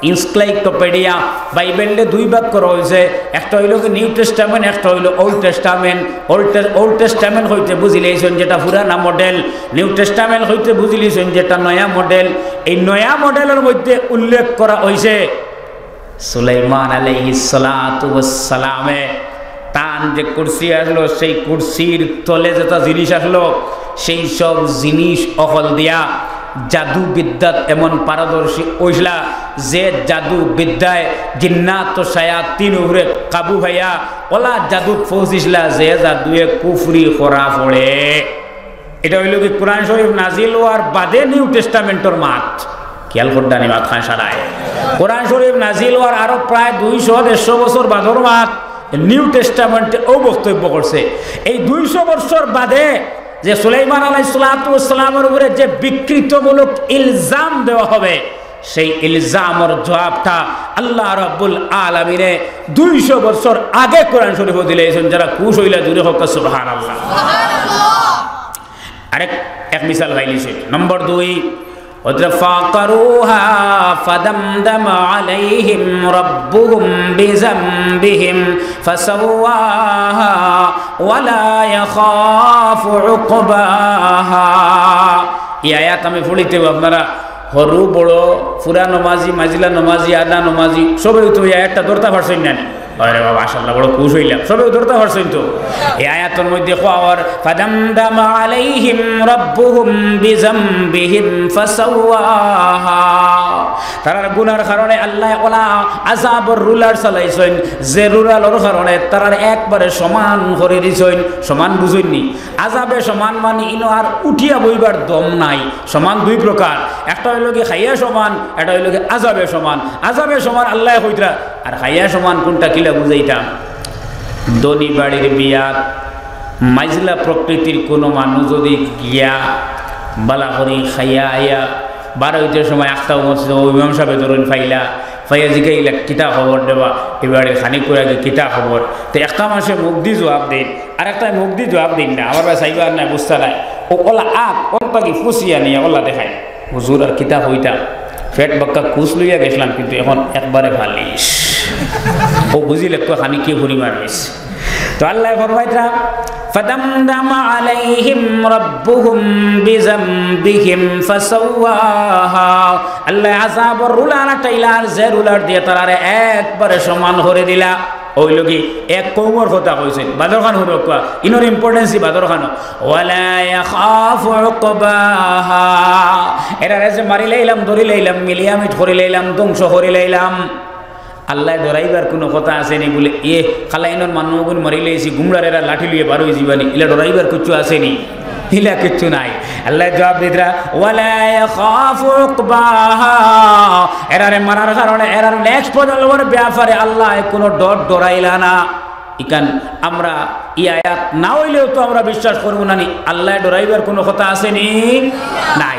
encyclopedia, বাইবেলরে দুই ভাগ করা অইছে। একটা অইলো কি নিউ টেস্টামেন্ট, একটা অইলো ওল্ড টেস্টামেন্ট। ওল্ড টে-, ওল্ড টেস্টামেন্ট কইতে বুঝিলাইছইন যেটা পুরানা মডেল, নিউ টেস্টামেন্ট কইতে বুঝিলাইছইন যেটা নয়া মডেল। এই নয়া মডেলর মধ্যে উল্লেখ করা অইছে সুলাইমান আলাইহিস সালাতু ওয়াস সালামে তান যে কুরসি আসলো, সেই কুরসির তলে যেটা জিনিস আসলো, সেই সব জিনিস অকল দিয়া জাদু বিদ্যাত এমন পারদর্শী অইছলা যে জাদু বিদ্যায় জিন্নাত ও শায়াতিন উপরে কাবু পাইয়া ওলা জাদুত পৌঁছিছলা যে জাদুয়ে কুফরি করা পড়ে। এটা অইলো কি কোরআন শরীফ নাজিল অওয়ার বাদে নিউ টেস্টামেন্টর মাত। খিয়াল করছনি মাত খান সারায়। কোরআন শরীফ নাজিল অওয়ার আরো প্রায় দুইশো দেড়শো বছর বাদর মাত। নিউ টেস্টামেন্টে অউ বক্তব্য করছে। এই দুইশো বছর বাদে যে সুলাইমান আলাইহিস সালাতু ওয়াস সালামের উপরে যে বিকৃতমূলক ইলজাম দেওয়া হবে, সেই ইলজামর জবাবটা আল্লাহ রাব্বুল আলামিনে দুইশো বছর আগে কোরআন শরীফো দিলাইছইন। যারা খুশ অইলা জোরে কউক্কা সুবহানাল্লাহ। আরেক, এক মিসাল পাইলিছি। নম্বর দুই, ওদের فعقروها فدمدم عليهم ربهم بذنبهم فسواها ولا يخاف عقباها। ই আয়াত আমি পড়িতে আপনারা হুরু বড়, পুরা নমাজি, মাজিলা নমাজি, আধা নমাজি, সবেউ তো ই আয়াতটা ধরতা পারছইন না নি? আরে বাবা, মাশাআল্লাহ, বড় খুশ অইলাম। সবেউ ধরতা পারছইন তো? এই আয়াতর মধ্যে কওয়া অর, فدمدم عليهم ربهم بذنبهم فسواها। তারার গুনার কারণে আল্লায় ওলা আযাবর রুলার চালাইছইন, যে রুলার কারণে তারার একবারে সমান করি দিছইন। সমান বুঝইন নি? আযাবে সমান মানি ইনো আর উঠিয়া বইবার দম নাই। সমান দুই প্রকার, একটা অইলো কি খাইয়া সমান, একটা অইলো কি আযাবে সমান। আযাবে সমান আল্লায় কইতরা, আর খাইয়া সমান কুনটা কিলা বুঝাইতাম? ধনী বাড়ির বিয়াত মাইজলা প্রকৃতির কুনু মানুষ যুদি গিয়া বালা করি খাইয়া আইয়া বার অইতে সময় আখতা মসজিদে অউ ইমাম সাবে ধরইন পাইলা, পাইয়া জিগাইলা, "কিতা খবর দেবা? ই বাড়ির খানিক পরে আগে কিতা খবর?" তে একটা মানষে মুখদি জুয়াব দেইন, আরেকটায় মুখদি জুয়াব দেইন না, আমার বায় চাইবা আর নায়, বুঝতা নায়। অউ ওলা আত অন পাকি ফুসিয়া নিয়া ওলা দেখাইন, "হুজুর, আর কিতা কইতাম, পেট বাক্কা কুচ লইয়া গেছলাম, কিন্তু এখন একবারে ফালিশ।" অউ বুঝিলে কয়, "খানি কি ফুরি মারলিছ।" তো আল্লায় ফরমাইতরা, فدمدم عليهم ربهم بذنبهم فسواها। আল্লায় আযাবর রুলার টাইলা আর যে রুলার দিয়া তারারে একবারে সমান করি দিলা। অইলো কি, এক কওমর কথা কইছইন, বাদর খান হুরুক্কা, ইনোর importance বাদর খান। ولا يخاف عقباها। এরারে যে মারিলাইলাম, ধরিলাইলাম, মিলিয়া মিট করিলাইলাম, ধ্বংস করিলাইলাম, আল্লায় ডরাইবার কুনু কথা আছে নি? বুলে, "এ, খালা ইনোর মানুষ অগুন মারিলাইছি, গুমরার এরা লাঠি লইয়া বার অইযিবা নি, ইলা ডরাইবার কিচ্ছু আছে নি?" ইলা কিচ্ছু নাই। আল্লায় জুয়াব দিতরা, ولا يخاف عقباها। এরারে মারার কারণে এরার next প্রজন্মর ব্যাপারে আল্লায় কুনু ডর ডরাইলা না। ইখান আমরা ই আয়াত না অইলেও তো আমরা বিশ্বাস করমু না নি, আল্লায় ডরাইবার কুনু কথা আছে নি? নাই।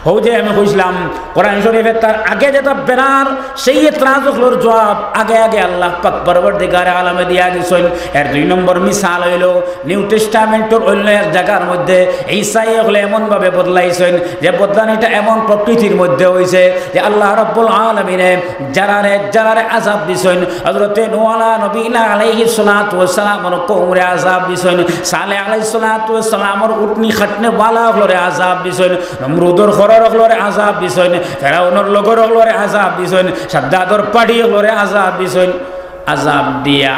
হউ যে আমি কইছলাম, কোরআন শরীফে তার আগে যেটা বেরার, সেই এতরাজ অকলর জুয়াব আগে আগে আল্লাহ পাক পরওয়ারদিগারে আলমে দিয়া গেছইন। এর দুই নম্বর মিসাল অইলো, নিউ টেস্টামেন্টর অইন্য এক জাগার মধ্যে ইসায় অকলে এমন ভাবে বদলাইছইন যে বদলানিটা এমন প্রকৃতির মধ্যে অইছে যে আল্লাহ রাব্বুল আলামিনে যারারে, যারারে আযাব দিছইন, হযরতে নূহ আলা নবীনা আলাইহিস সালাতু ওয়াস সালামর কওমরে আযাব দিছইন, সালেহ আলাইহিস সালাতু ওয়াস সালামর উটনি খাটনেওয়ালা অকলরে আযাব দিছইন, নমরুদর ঘরর অকলরে আযাব দিছইন, ফেরাউনর লগর অকলরে আযাব দিছইন, সাদ্দাদর পার্টি অকলরে আযাব দিছইন। আযাব দিয়া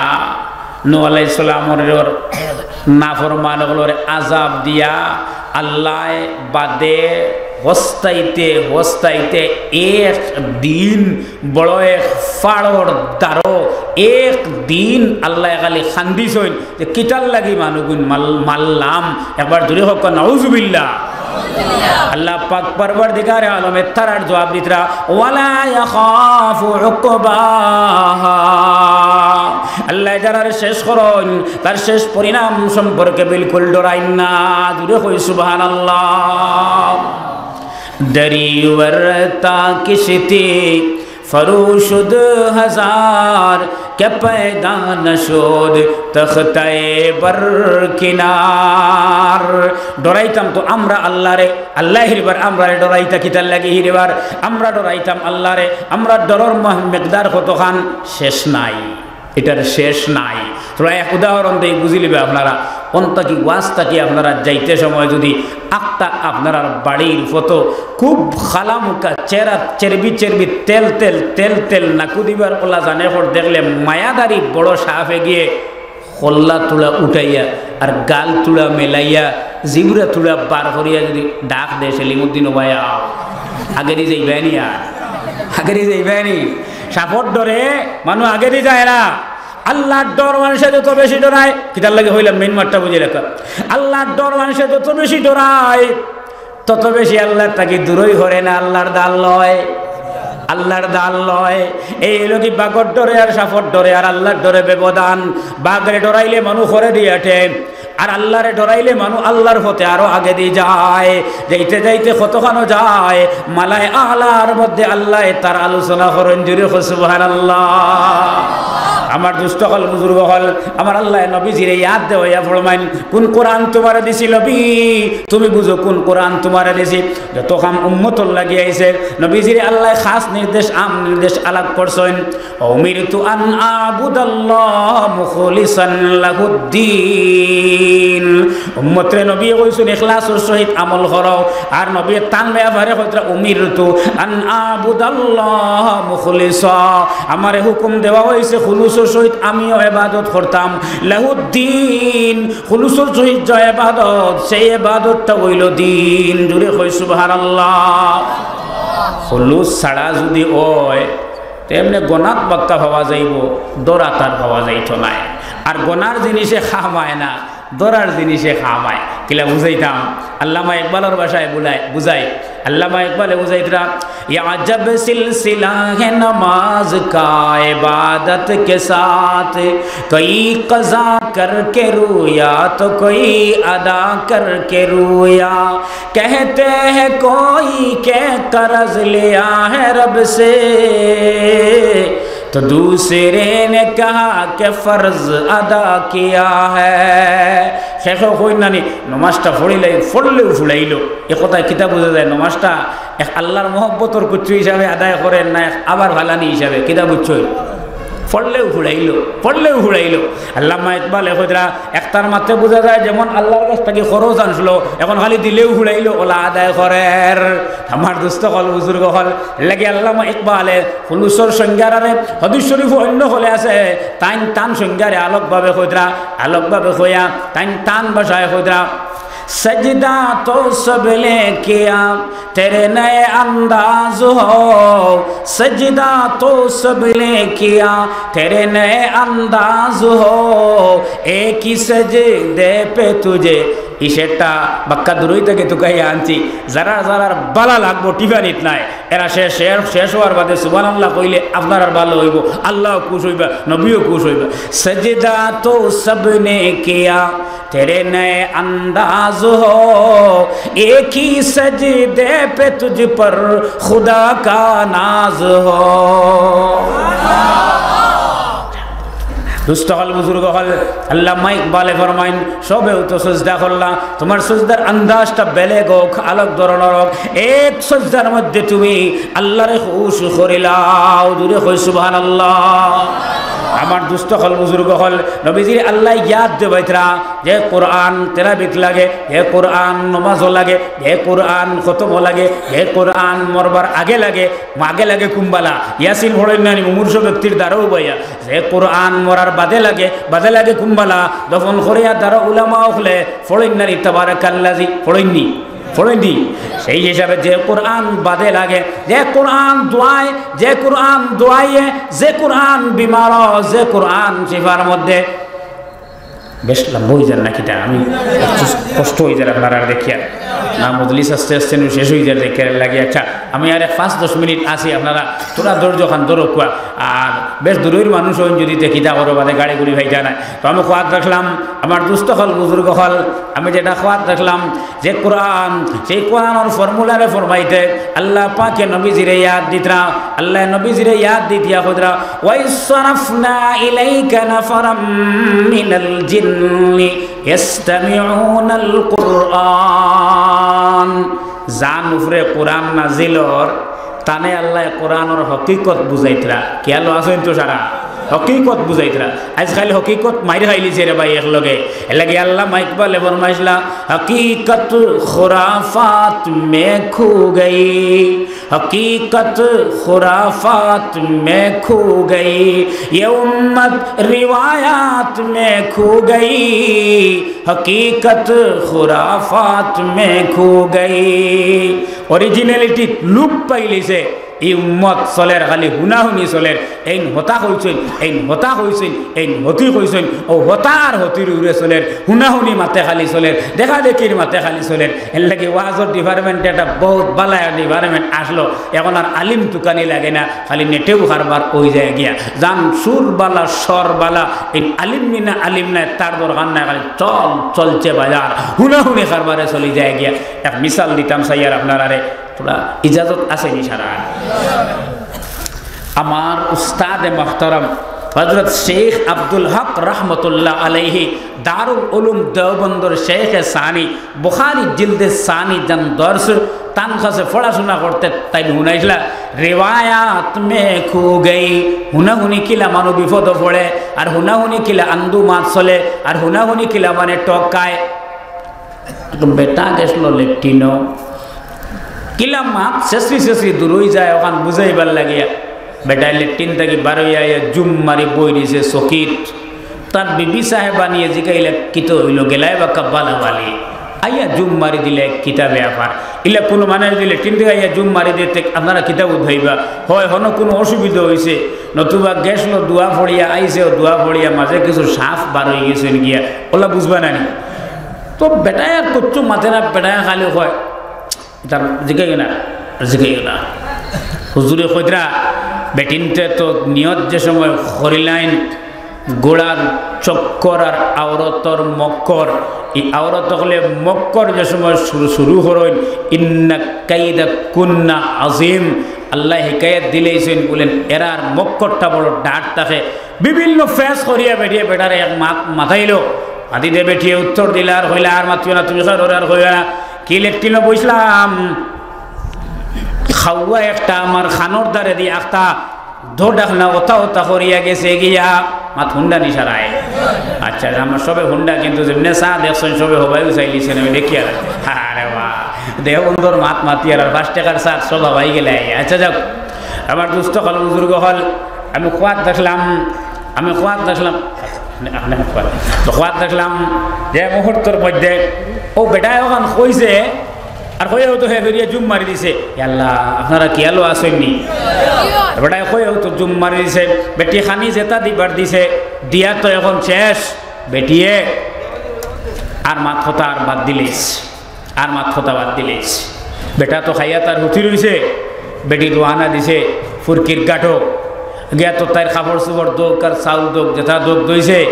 নূহ আলাইহিস সালামর নাফরমান অকলরে আযাব দিয়া আল্লায় বাদে হস্তাইতে হস্তাইতে এক দিন বড় এক ফাড়র দারো এক দিন আল্লায় খালি খান্দিছইন যে কিতার লাগি মানুগুইন মাল-, মারলাম। একবার জোরে কউক্কা, নাউজুবিল্লাহ। আল্লাহ পাক পরওয়ারদিগারে আলমে তারার জবাব দিতরা, "ওয়ালা ইয়াখাফু উকবাহা।" আল্লায় যারারে শেষ করইন, তার শেষ পরিণাম সম্পর্কে বিলকুল ডরাইন না। জোরে কই সুবহানাল্লাহ। دریور تا کشتی فروشد هزار، که پیدا نشد تختهٔ برکنار। ডরাইতাম তো আমরা আল্লারে, আল্লায় হিরবার আমরারে ডরাইতা কিতার লাগি হিরবার? আমরা ডরাইতাম আল্লারে, আমরার ডরর মহ-, মিকদার কতখান শেষ নাই। ইটার শেষ নাই। থুড়া এক উদাহরণ দেই, বুঝিলিবা আপনারা। অন থাকি ওয়াজ থাকি আপনারা যাইতে সময় যুদি আখতা আপনারার বাড়ির ফটো খুব খালামুখা চেরা চেরবি চেরবি তেল তেল তেল তেল নাকু দিবার ওলা জানে কর দেখলে মায়াদারি বড় সাফে গিয়ে কল্লা তুলা উঠাইয়া আর গাল তুলা মেলাইয়া জিবরা তুলা বার করিয়া যুদি ডাক দেয়, "সেলিমুদ্দিন ওবায় আও।" আগেদি যাইবায় নি আর? আগেদি যাইবায় নি? সাফর ডরে মানু আগেদি যায় না। আল্লার ডর মানষে যত বেশি ডরায়, কিতার লাগি কইলাম, মেইন মাতটা বুঝি রাখা। আল্লার ডর মানষে যত বেশি ডরায়, তত বেশি আল্লার থাকি দূরই হরে না, আল্লার দান লয়, আল্লার দান লয়। এই অইলো কি বাঘর ডরে আর সাফর ডরে আর আল্লার ডরে ব্যবধান। বাঘরে ডরাইলে মানু হরে দিয়া আটে, আর আল্লারে ডরাইলে মানু আল্লার পথে আরো আগেদি যায়। যাইতে যাইতে কতখানো যায়, মালায়ে আলার মধ্যে আল্লায় তার আলোচনা করইন, জোরে কও সুবহানাল্লাহ। আমার দুস্ত অকল, বুজুর্গ অকল, আমার আল্লায় নবীজিরে ইয়াদ দেওয়াইয়া ফরমাইন, "কুন কোরআন তুমারে দিছি নবী? তুমি বুঝো কুন কোরআন তুমারে দিছি?" যত কাম উম্মতর লাগি আইছে, নবীজিরে আল্লায় খাস নির্দেশ, আম নির্দেশ আলাপ করছইন। أمرت أن أعبد الله مخلصا له الدين। উম্মতরে নবীয়ে কইছইন, "ইখলাসর সহিত আমল করো।" আর নবীয়ে তান ব্যাপারে কইতরা, "أمرت أن أعبد الله مخلصا।" আমারে হুকুম দেওয়া অইছে খুলুসর সহিত আমিও ইবাদত করতাম। له الدين, খুলুসর সহিত যে ইবাদত, সেই ইবাদতটা অইলো দিন। জোরে কই সুবহানাল্লাহ। খুলুস ছাড়া যুদি অয়, তে এমনে গনাত বাক্কা পাওয়া যাইবো, দরাত আর পাওয়া যাইতো নায়। আর গনার জিনিসে কামায় না, দরার জিনিসে কামায়। কিলা বুঝাইতাম? আল্লামা ইকবালর ভাষায় বুলাই-, বুঝাই। আল্লামা ইকবালে বুঝাইতরা, "یہ عجب سلسلہ ہے نماز کا عبادت کے ساتھ، کوئی قضا کر کے رویا تو کوئی ادا کر کے رویا۔" کہتے ہیں کوئی کہ قرض لیا ہے رب سے، تو دوسرے نے کہا کہ فرض ادا کیا ہے۔ শেষে কইন নানি, নমাজটা পড়িলাই, পড়লেউ ফুড়াইলো। এ কথায় কিতা বুঝা যায়? নমাজটা এক আল্লার মহব্বতর কুচ্ছু হিসাবে আদায় করের না, এক আবার ফালানি হিসাবে। কিতা বুঝছো? পড়লেউ ফুড়াইলো, পড়লেউ ফুড়াইলো। আল্লামা ইকবালে কইতরা, একটার মাঝে বুঝা যায় যেমন আল্লার গেছ থাকি খরচ আনছিল, এখন খালি দিলেউ ফুড়াইলো, ওলা আদায় করের। আমার দুস্ত অকল, বুজুর্গ অকল, এরলাগি আল্লামা ইকবালে খুলুসর সংজ্ঞারে, হাদিস শরিফো অইন্য অকলে আছে, তাইন তান সংজ্ঞারে আলগভাবে কইতরা, আলগভাবে কইয়া, তাইন তান ভাষায় কইতরা, سجدہ تو سب نے کیا تیرے نئے انداز ہو، سجدہ تو سب نے کیا تیرے نئے انداز ہو، ایک ہی سجدے پہ تجھے۔ ই শেরটা বাক্কা দূরই থাকি তুকাইয়া আনছি। যারার যারার বালা লাগবো টিফানিত নাই, এরা শেষ, শেষ, শেষ অওয়ার বাদে সুবহানাল্লাহ কইলে আপনারার ভালা অইবো, আল্লাও খুশ অইবা, নবীও খুশ অইবা। سجدہ تو سب نے کیا تیرے نئے انداز ہو، ایک ہی سجدے پہ تجھ پر خدا کا ناز ہو۔ দুস্ত অকল, বুজুর্গ অকল, আল্লামা ইকবালে ফরমাইন, সবেউ তো সজদা করলা, তুমার সজদার আন্দাজটা বেলেগ অউক, আলগ ধরনর অউক, এক সজদার মধ্যে তুমি আল্লারে খুশ করিলাও। জোরে কই সুবহানাল্লাহ। আমার দুস্ত অকল, বুজুর্গ অকল, নবীজিরে আল্লায় ইয়াদ দেওয়াইতরা, যে কোরআন তেলাওয়াত লাগে, যে কোরআন নমাজো লাগে, যে কোরআন খতমো লাগে, যে কোরআন মরবার আগে লাগে, আগে লাগে কুনবালা? ইয়াসিন পড়ইন নানি মুমূর্ষু ব্যক্তির দারো উবাইয়া, যে কোরআন মরার বাদে লাগে, বাদে লাগে কুনবালা? দফন করিয়া দারো উলামা অকলে পড়ইন নানি তাবারাকাল্লাযী, পড়ইন নি? পড়ইন নি? সেই হিসাবে যে কোরআন বাদে লাগে, যে কোরআন দোয়ায়, যে কোরআন দোয়াইয়ে, যে কোরআন বিমার, যে কোরআন শিফার মধ্যে, বেশ লম্বা অইযার না কিতা? আমি কষ্ট অইযার আপনারার দেখিয়া। না, মজলিস আস্তে আস্তে নু শেষ অইযার দেখিয়া লাগে। আচ্ছা, আমি আর এক পাঁচ দশ মিনিট আছি, আপনারা থুড়া ধৈর্য খান ধরউক্কা। আর বেশ দূরর মানুষ অইন, যদি দেখিতা করো বাদে গাড়ি গুড়ি ভাইতা নায়। তো আমি কওয়াত রাখলাম, আমার দুস্ত অকল, বুজুর্গ অকল, আমি যেটা কওয়াত রাখলাম, যে কোরআন, সেই কোরআনর ফর্মুলারে ফরমাইতে আল্লাহ পাকে নবীজিরে ইয়াদ দিতরা, আল্লাহ নবীজিরে ইয়াদ দিতিয়া কইতরা, "ওয়াইজ সারাফনা ইলাইকা নাফারাম মিনাল জিন্নি ইয়াস্তামিউনাল কুরআন।" যান উপরে কোরআন নাজিল অর, তানে আল্লাহ কোরআনর হকিকত বুঝাইতরা। কিয়ালো আছইন তো সারা? হকিকত বুঝাইতরা। আইজ খালি হকিকত মাইর খাইলিছে রে ভাই একলগে। এরলাগি আল্লামা ইকবালে ফরমাইছলা, "হকিকত খুরাফাত মে খো গই, হকিকত খুরাফাত মে খো গই, ইয়ে উম্মত রিওয়ায়াত মে খো গই, হকিকত খুরাফাত মে খো গই।" অরিজিনালিটি লুপ পাইলিছে। ই উম্মত চলের খালি হুনাহুনি চলের, এইন হতা কইছইন, এইন হতা কইছইন, এইন হতি কইছইন, অউ হতা আর হতির উরে চলের, হুনাহুনি মাতে খালি চলের, দেখা দেখির মাতে খালি চলের। এরলাগি ওয়াজর ডিপার্টমেন্টে একটা বউত বালা ডিপার্টমেন্ট আছলো, এখন আর আলিম তুকানি লাগে না, খালি নেটেউ কারবার অইযায় গিয়া। যান সুর বালা, স্বর বালা, এইন আলিম নি না আলিম নায়, তার দরকার নাই, খালি চল, চলছে বাজার, হুনাহুনি কারবারে চলি যায় গিয়া। এক মিসাল দিতাম চাইয়ার আপনারারে, থুড়া ইজাজত আছে নি সারা? আমার উস্তাদে মুহতারাম হযরত শেখ আব্দুল হক রহমতুল্লাহ আলাইহি, দারুল উলুম দেওবন্দর শেখে সানি, বুখারী জিলদে সানি যান দর্শ, তান কাছে পড়াশুনা করতে তাইন হুনাইছলা, "রেওয়ায়াত মে খো গই।" হুনাহুনি কিলা মানুষ বিপদো পড়ে, আর হুনাহুনি কিলা আন্দু মাত চলে, আর হুনাহুনি কিলা মানে ঠকায়। তো বেটা গেছলো লেট্রিনো, কিলা মাত ছেছরি ছেছরি দূর অইযায়, অখান বুঝাইবার লাগিয়া। বেটায় লেট্রিন থাকি বারইয়া আইয়া জুম মারি বই দিছে চকিত। তার বিবি সাহেবানিয়ে জিকাইলা, "কিতা অইলো, গেলায় বাক্কা বালা বালি?" আইয়া জুম মারি দিলে, "কিতা ব্যাপার?" ইলা কুনু মানুষ যদি লেট্রিন থাকি আইয়া জুম মারি দেয়, তে আপনারা কিতা বুঝাইবা? হয় হনো কুনু অসুবিধা অইছে, নতুবা গেছলো ধুয়া পড়িয়া আইছে, অউ ধুয়া পড়িয়া মাঝে কিছু সাপ বার অইগেছে গিয়া, অলা বুঝবা না নি? তো বেটায় আর কিচ্ছু মাতে না, বেটায় খালি কয়, তার জিকাইও না, জিকাইও না। হুজুরে কইতরা, বেটিন্তে তো নিয়ত যে সময় করিলাইন, ঘোড়ার চক্কর আর আওরতর মক্কর, ই আওরত অকলে মক্কর যে সময় শুরু, শুরু করইন, "ইন্না কাইদা কুন্না আজিম।" আল্লায় হিকায়াত দিলাইছইন, বুলেন, এরার মক্করটা বড় ডাট থাকে। বিভিন্ন ফেস করিয়া বেটিয়ে বেটারে এক মাত মাতাইলো। মাতিতে বেটিয়ে উত্তর দিলা আর কইলা, "আর মাতিও না, তুমি খারোরে আর কইও না।" কি লেট্রিনো বইছলাম, খাওয়া একটা আমার খানোর দ্বারে দি আখতা ধো ডাকনা ওতা ওতা করিয়া গেছে গিয়া। মাত হুনরা নি সারায়? আচ্ছা, আমরা সবে হুনরা, কিন্তু যেমনে চা দেখছইন সবে হবাই উচাইলিছেন, আমি দেখিয়ার। আরে বাহ, দেওবন্দর মাত মাতিয়ার আর পাঁচ টেকার চা সব হবাই গেলে। আচ্ছা যাউক, আমার দুস্ত অকল, বুজুর্গ অকল, আমি কওয়াত দেখলাম, আমি কওয়াত দেখলাম, আপনি কওয়াত, তো কওয়াত দেখলাম যে মুহূর্তর মধ্যে অউ বেটায় অখান কইছে, আর কইয়াউ তো হে ফিরিয়া জুম মারি দিছে। "ইয়া আল্লাহ, আপনারা কিয়ালো আছইন নি?" বেটায় কইয়াউ তো জুম মারি দিছে। বেটি খানি যেতা দিবার দিছে, দিয়া তো এখন শেষ। বেটিয়ে আর মাত কথা আর বাদ দিলাইছে, আর মাত কথা বাদ দিলাইছে। বেটা তো খাইয়া তার হুতি রইছে, বেটি রওয়ানা দিছে ফুরকির গাটো। গিয়া তো তাইর কাপড় চোপড় দোক আর চাউল দোক, যেতা দোক দইছে।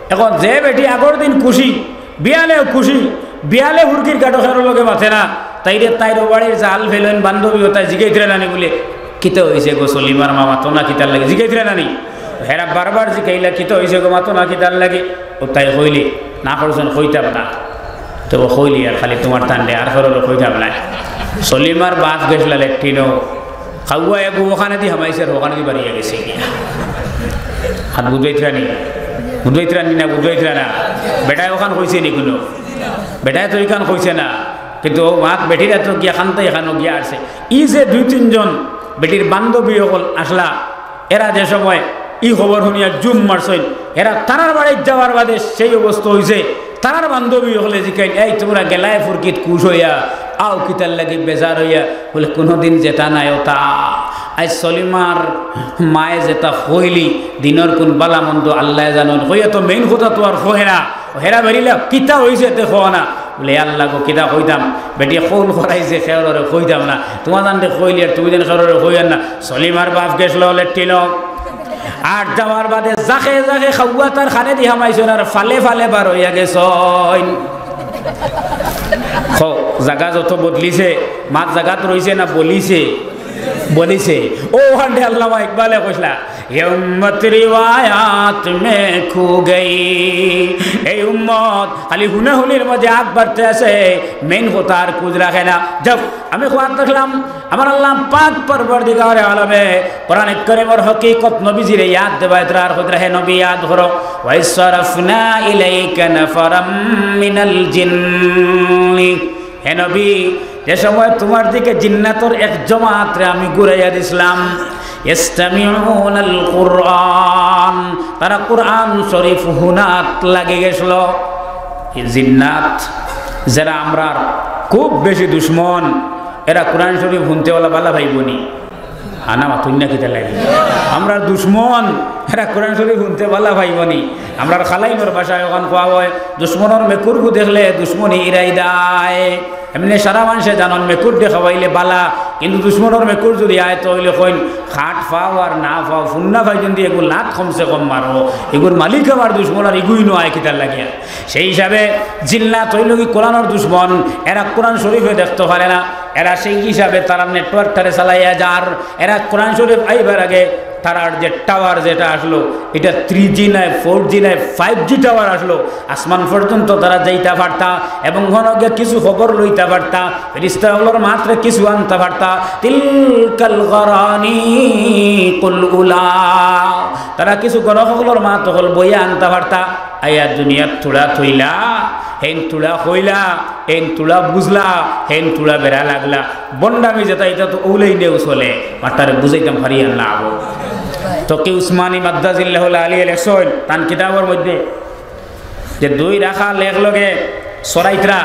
এখন যে বেটি আগর দিন খুশি, বিয়ালেও খুশি, বিয়ালে ফুরকির গাটো খেরো লগে মাতে না, তাইরে তাইর বাড়ির জাল ফেলইন বান্ধবী অতায় জিগাইতরা না নি বুলে, "কিতা অইছে গো সলিমার মা, মাতো না কিতার লাগি?" জিগাইতরা না নি? হেরা বারবার জিগাইলা, "কিতা অইছে গো, মাতো না কিতার লাগি?" অতায় কইলে, "না করছইন, কইতাম না।" তো কইলি, "আর খালি তুমার তান্ডে, আর খেরো লগে কইতাম না।" সলিমার বাপ গেছলা লেট্রিনো, খাওয়া এগু অখানেদি হামাইছে আর অখানেদি বারইয়া গেছে গিয়া। আর বুঝাইতরা নি, বুঝাইতরা নি না, বুঝাইতরা না। বেটায় অখান কইছে নি কুনু? বেটায় তো ইখান কইছে না, কিন্তু অউ মাত বেটির আতো গিয়া খান্তা ইখানো গিয়া আরছে। ই যে দুই তিনজন বেটির বান্ধবী অকল আছলা, এরা যে সময় ই খবর হুনিয়া জুম মারছইন, এরা তারার বাড়িত যাওয়ার বাদে সেই অবস্থা অইছে। তারার বান্ধবী অকলে জিকাইন, "এই তুমরা গেলায় ফুরকিত খুশ অইয়া, আও কিতার লাগি বেজার অইয়া? বলে, "কুনুদিন যেতা নায় অতা।" আইজ সলিমার মায়ে যেতা কইলি, দিনর কুন বালা মন্দ আল্লায় জানইন। কইয়া তো মেইন কথা তো আর কয় না। হেরা বেরিলা, "কিতা অইছে তে কও না।" বলে, "আল্লাহ গো, কিতা কইতাম, বেটিয়ে কবুল করাইছে, কেউররে কইতাম না। তুমার জানতে কইলি আর তুমি যেন কেউররে কইয়ার না।" সলিমার বাপ গেছলো লেট্রিনো। আর যাওয়ার বাদে জাকে জাকে খাওয়া তার খানে দি হামাইছইন আর ফালে ফালে বার অইয়া গেছইন। কও, জাগা যত বদলিছে, মাত জাগাত রইছে না বলিছে? বলিছে। অউ হান্ডে আল্লামা ইকবালে কইছলা, "এ উম্মত রিওয়ায়াত মে খো গই।" এই উম্মত খালি হুনাহুনির মাঝে আগ বাড়তে আছে, মেইন কথা আর খুঁজ রাখে না। যাও, আমি কওয়াত দেখলাম, আমার আল্লাহ পাক পরওয়ারদিগারে আলমে কোরআন করিমর হকিকত নবীজিরে ইয়াদ দেওয়াইতরা আর কইতরা, "হে নবী, ইয়াদ করো, ওয়াইজ সারাফনা ইলাইকা নাফারাম মিনাল জিন্নি।" হে নবী, যে সময় তুমার দিকে জিন্নাতর এক জমাতরে আমি ঘুরাইয়া দিছলাম, ইয়াস্তামিউনাল কুরআন, তারা কোরআন শরীফ হুনাত লাগি গেছলো। এই জিন্নাত যেরা আমরার খুব বেশি দুশমন, এরা কোরআন শরীফ হুনতে অলা বালা পাইবো নি? হানা মাতুন না কিতা লাগি? আমরার দুশমন, এরা কোরআন শরীফ হুনতে বালা পাইবো নি? আমরার খালাইনর ভাষায় অখান কওয়া অয়, "দুশমনর মেকুরগু দেখলে দুশমনি ইরাই দায়।" এমনে সারা মানষে জানইন মেকুররে খাওয়াইলে বালা, কিন্তু দুশমনর মেকুর যুদি আয় তো অইলে কইন, "খাট পাও আর না পাও, ফুন্না পাইজন দি এগু লাত কমসে কম মারো, এগুর মালিক আমার দুশমন আর ইগুই নয় কিতার লাগিয়া।" সেই হিসাবে জিন্নাত অইলো কি কোরআনর দুশমন, এরা কোরআন শরীফে দেখতো পারে না, এরা সেই হিসাবে তারা নেটওয়ার্কটারে চালাইয়া যার, এরা কোরআন শরীফ আইবার আগে তারার যে টাওয়ার যেটা আসলো, এটা থ্রি জি নায়, ফোর জি নায়, ফাইভ জি টাওয়ার আসলো, আসমান পর্যন্ত তারা যাইতা পারতা এবং হনো গিয়া কিছু খবর লইতা পারতা, ফেরেশতা অকলর মাতরে কিছু আনতা পারতা, তিলকাল গারানি কুল উলা, তারা কিছু গণক অকলর মাত অকল বইয়া আনতা পারতা, আইয়া দুনিয়াত থুড়া থইলা, হেন থুড়া কইলা, হেন থুড়া বুঝলা, হেন থুড়া বেড়া লাগলা। বন্ডামি যেটা, এটা তো অউ লাইনেউ চলে। মাতারে বুঝাইতাম পারি আর না আবো। তো কি উসমানী মাদ্দাজিল্লাহুল আলী লেখছইন, তান কিতাবর মধ্যে যে দুই রাখাল একলগে চরাইতরা,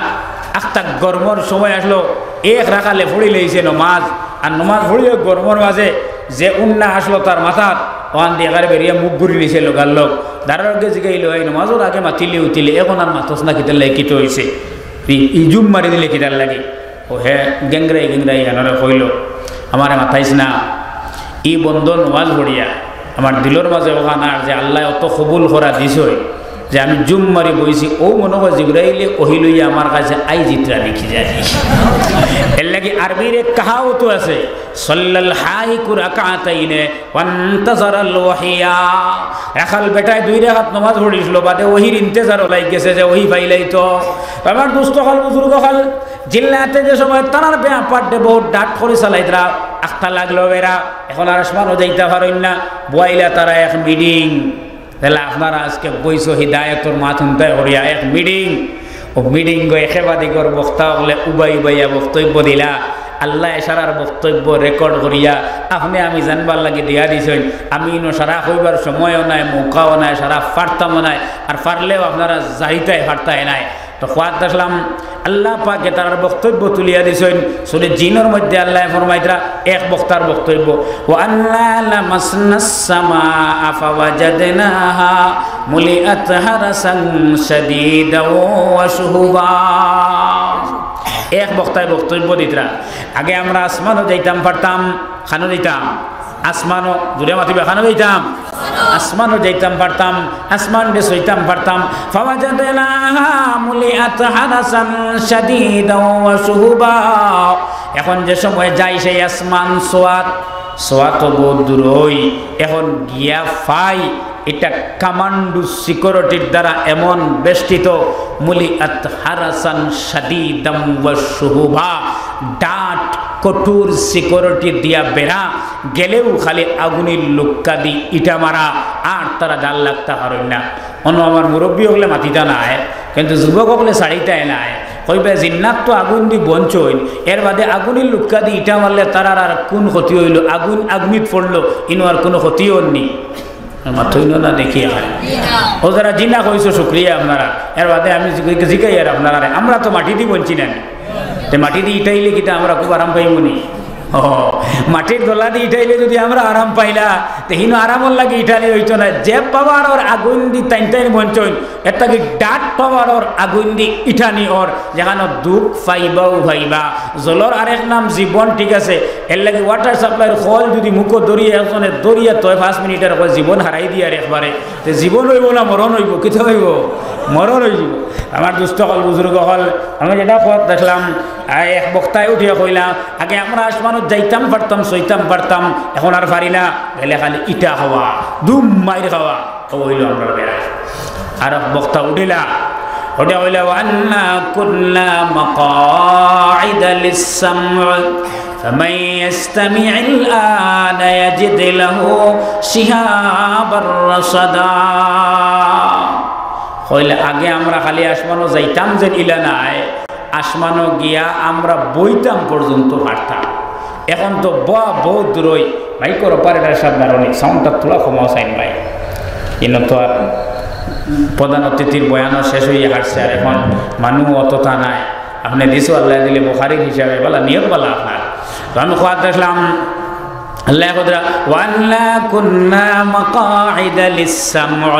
আখতা গরমর সময় আসলো, এক রাখালে পড়ি লইছে নমাজ, আর নমাজ পড়িয়া গরমর মাঝে যে উন্না আসলো তার মাথাত, অখান দি একারে বেরিয়া মুখ ঘুরি নিছে লগার লগ। দারোগারে জিগাইলো, "এই নমাজর আগে মাতিলে উতিলে, এখন আর মাতস না কিতার লাগি, কিতা অইছে? ই, ই জুম মারি দিলে কিতার লাগি?" অউ হে গেংরাই গেংরাই এনরে কইলো, "আমারে মাতাইস না, ই বন্দো নমাজ পড়িয়া আমার দিলর মাঝে অখান আর যে আল্লায় অত কবুল করা দিছইন, যে আমি জুম মারি বইছি, অউ মনো কয় জিব্রাইলে ওহি লইয়া আমার কাছে আইজিতরা দেখি যায়।" এর লাগি আরবির এক কাহাওত আছে, "সাল্লাল হাইকু রাকাতাইনে ওয়ান্তাজারাল ওহিয়া।" রাখাল বেটায় দুই রাকাত নমাজ পড়িছিল, বাদে ওহির ইন্তেজারো লাগি গেছে যে ওহি পাইলাইতো। আমার দুস্ত অকল, বুজুর্গ অকল, জিন্নাতে যে সময় তারার ব্যাপারটা বহুত ডাট করি চালাইতরা, আখতা লাগলো বেড়া, এখন আর আসমানো যাইতা পারইন না, বওয়াইলা তারা এক মিটিং। তাইলে আপনারা আজকে বইছো হিদায়তর মাত হুনতায় করিয়া এক মিটিং। অউ মিটিংগো একেবাদিগর বক্তা অকলে উবাই উবাইয়া বক্তব্য দিলা। আল্লায় সারার বক্তব্য রেকর্ড করিয়া আপনে আমি জানবার লাগি দিয়া দিছইন। আমি ইনো সারা কইবার সময়ও নাই, মৌকাও নাই, সারা পারতামও নায়, আর পারলেও আপনারা যাইতায় পারতায় নায়। তো কওয়াত দেখলাম, আল্লাহ পাকে তারার বক্তব্য তুলিয়া দিছইন। সূরা জিনর মধ্যে আল্লায় ফরমাইতরা এক বক্তার বক্তব্য, "ওয়া আন্না লামাসনাস সামাআ ফাওয়াজাদনাহা মুলিআত হারাসান শাদীদাও ওয়া শুহুবা।" এক বক্তায় বক্তব্য দিতরা, আগে আমরা আসমানো যাইতাম পারতাম, খানো যাইতাম, আসমানো, জুরে মাতিবা, খানো যাইতাম, আসমানো যাইতাম পারতাম, আসমানরে ছইতাম পারতাম। ফাওয়াজাদনাহা মুলিআত হারাসান শাদীদাও ওয়া শুহুবা। এখন যে সময় যাই সেই আসমান ছোয়াত, ছোয়াত তো বহুত দূর অই, এখন গিয়া পাই, এটা কমান্ডো সিকিউরিটির দ্বারা এমন বেষ্টিত, মুলিআত হারাসান শাদীদাম ওয়া শুহুবা, ডাট কঠোর সিকিউরিটি দিয়া বেড়া, গেলেও খালি আগুনের লুক্কা দি ইটা মারা, আর তারা ডার লাগতা পারইন না। অনো আমার মুরব্বী অকলে মাতিতা নায়, কিন্তু যুবক অকলে ছাড়িতায় নায়। কইবা, "জিন্নাত তো আগুন দি বঞ্চ অইল, এর বাদে আগুনের লুক্কা দি ইটা মারলে তারার আর কুন ক্ষতি অইল? আগুন আগুনিত পড়লো, ইনো আর কুনু ক্ষতি অর নি।" মাতইন না দেখি আর। অউ যারা জি না কইছো, শুক্রিয়া আপনারা। এর বাদে আমি জিগ-, জিগাই আর আপনারা, আমরা তো মাটি দি বঞ্চি না নি? তে মাটি দি ইটাইলে কিতা আমরা খুব আরাম পাইমু নি? ও, মাটির দলা দি ইটাইলে যুদি আমরা আরাম পাইলা, তে হিনো আরামর লাগি ইটানি অইতো না। যে পাওয়ারর আগুইন দি তাইন তাইন বঞ্চইন, এর থাকি ডাট পাওয়ারর আগুইন দি ইটানি অর, যেখানো দুখ পাইবাউ পাইবা। জলর আরেক নাম জীবন, ঠিক আছে? এর লাগি ওয়াটার সাপ্লাইর কল যুদি মুখো ধরিয়া একজনে ধরিয়া তয় পাঁচ মিনিটর কয় জীবন হারাই দিয়ার একবারে, তে জীবন অইবো না মরণ অইবো? কিতা অইবো? মরণ অইযিবো। আমার দুস্ত অকল, বুজুর্গ অকল, আমি যেটা পথ দেখলাম, আয় এক বক্তায় উঠিয়া কইলা, "আগে আমরা আসমানো যাইতাম পারতাম, সইতাম পারতাম, এখন আর পারি না, গেলে খালি ইটা খাওয়া, দুম মাইর খাওয়া।" অউ অইলো আমরার বেড়া। আর এক বক্তা উঠিলা, উঠিয়া কইলা, "ওয়ান্না কুন্না মাকাইদা লিসসামউ।" فمن يستمع الآن يجد له شهابا رصدا। কইলে, "আগে আমরা খালি আসমানো যাইতাম যেন ইলা নায়, আসমানো গিয়া আমরা বইতাম পর্যন্ত পারতাম। এখন তো বওয়া বউত দূরই।" মাইকর অপারেটর সাব দারুনি, সাউন্ডটা থুড়া কমাও চাইন ভাই। ইনো তো আর প্রধান অতিথির বয়ানও শেষ অইয়া হারছে, আর এখন মানু অততা নাই। আপনে দিছো আল্লায় দিলে বুখারির হিসাবে, বালা নিয়ত বালা আপনার। তো আমি কওয়াত দেখলাম, আল্লায় কইরা, "ওয়ান্না কুন্না মাকাইদা লিসসামউ,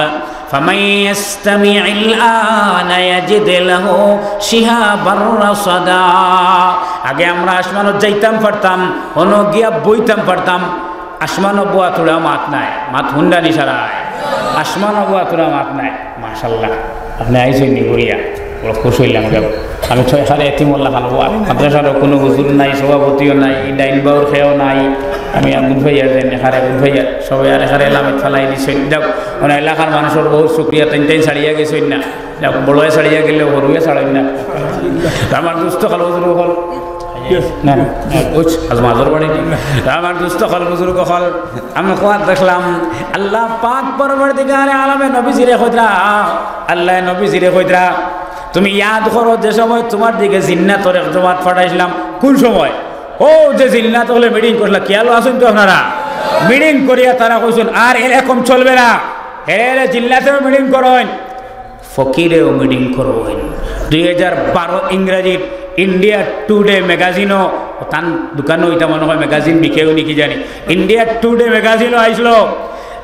ফামান ইয়াস্তামি'িল আনা ইয়াজিদ লাহু শিহাবার রাসাদা।" আগে আমরা আসমানো যাইতাম পারতাম, হনো গিয়া বইতাম পারতাম, আসমানো বওয়া থুড়া মাত নাই, মাত হুন্ডানি সারায়। আসমানো বওয়া থুড়া মাত নাই। মাশাআল্লাহ, আপনে আইছইন নি ঘুরিয়া, বড় খুশ অইলাম গো। আমি তো এখানে এতিম অইলাম, খালো আর মাদ্রাসারও কুনু হুজুর নাই, সভাপতিও নাই, ডাইন বাউর কেউ নাই। আমি আগুন ফাইয়া দেন, এখানে আগুন ফাইয়া, সবে আর এখানে লামিত ফালাই দিছইন। যাউক, মানে এলাকার মানুষর বউত শুকরিয়া, তাইন তাইন ছাড়িয়া গেছইন না। যাউক, বড়য়ে ছাড়িয়া গেলে, হুরুয়ে ছাড়ইন না। তো আমার দুস্ত অকল, বুজুর্গ অকল, না, না, বুঝ, আজ মাজর বাড়ি। তো আমার দুস্ত অকল, বুজুর্গ অকল, আমি কওয়াত দেখলাম, আল্লাহ পাক পরওয়ারদিগারে আলমে নবীজিরে কইরা, আল্লায় নবীজিরে কইরা, "তুমি ইয়াদ করো যে সময় তুমার দিকে জিন্নাতর এক জমাত পাঠাইছলাম।" কুন সময়? অউ যে জিন্নাত অকলে মিটিং করলা, খিয়ালো আছইন তো আপনারা? মিটিং করিয়া তারা কইছইন, "আর এরকম চলবে না, এরে জিন্নাতেও মিটিং করইন।" ফকিরেও মিটিং করইন। দুই হাজার বারো ইংরাজির ইন্ডিয়া টুডে ম্যাগাজিনো, তান দোকানো ইটা মনে অয় ম্যাগাজিন বিকেও নি কি জানি, ইন্ডিয়া টুডে ম্যাগাজিনো আইছলো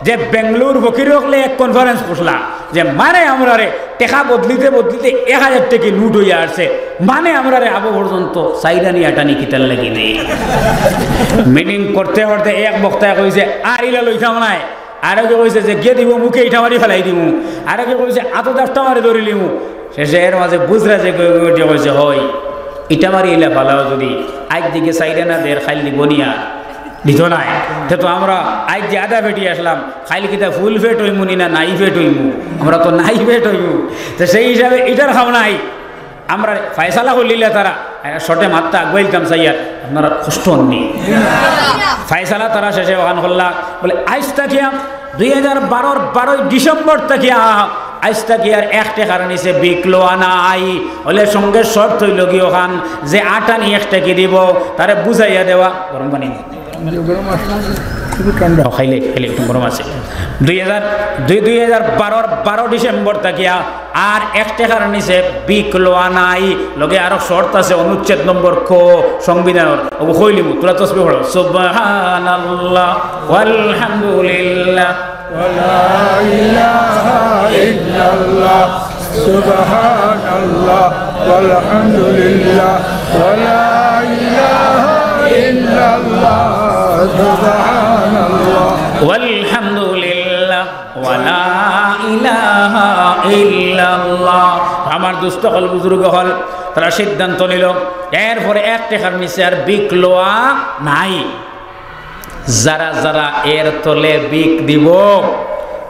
যে বেঙ্গালুর ফকির অকলে এক কনফারেন্স করলা যে মানে আমরারে টেকা বদলিতে বদলিতে এক হাজার টেকি নোট অইয়া আসছে, মানে আমরারে আবো পর্যন্ত চাইরানি আটানি কিতার লাগি দেই। মিটিং করতে করতে এক বক্তায় কইছে, "আর ইলা লইতাম নায়।" আরোকে কইছে যে, "গিয়া দিমু, মুখে ইটা মারি ফালাই দিমু।" আরোকে কইছে, "আতো দাফটা মারি ধরি লিমু।" শেষে এর মাঝে বুজরা যে গই গই উঠে কইছে, "হয়, ইটা মারি ইলা ফালাও যুদি, আইজ দিকে চাইরানা দের, খাইল দিবো নি আর, দিতো নায়। তে তো আমরা আইজ যে আধা পেটি আসলাম, খাইল কিতা ফুল পেট অইমু নি না নাই পেট অইমু? আমরা তো নাই পেট অইমু।" তো সেই হিসাবে ইটার খাও নাই। আমরা ফয়সালা করলিলা তারা, এ, শর্টে মাত্তা আগুয়াইলতাম চাইয়ার, আপনারা কষ্ট অননি। ফয়সালা তারা শেষে অখান করলা, বলে, "আইজ থাকিয়া, দুই হাজার বারোর বারোই ডিসেম্বর থাকিয়া, আইজ থাকিয়া আর এক টেকার নিচে ভিক লওয়া নাই।" অইলে সঙ্গে শর্ত অইলো গি অখান, যে আটানি এক টেকি দিবো, তারে বুঝাইয়া দেওয়া, গরম পানি। গরম আছে না? শুধু ঠান্ডা। ও, খাইলে, খাইলে একটু গরম আছে। দুই হাজার, দুই, দুই হাজার বারোর বারো ডিসেম্বর থাকিয়া আর এক টেকার নিচে ভিক লওয়া নাই। লগে আরো শর্ত আছে, অনুচ্ছেদ নম্বর ক সংবিধানর। অগু কইলিমু, তোরা তসবিহ পড়ো। সুবহানাল্লাহ, ওয়ালহামদুলিল্লাহ। ولا إله إلا الله، سبحان الله، والحمد لله، ولا إله إلا الله، سبحان الله। والحمد لله، ولا إله إلا الله। আমার দুস্ত অকল, বুজুর্গ অকল, তারা সিদ্ধান্ত নিল, এরপরে এক টেকার নিচে আর ভিক লওয়া নাই। যারা যারা এর তলে ভিক দিবো,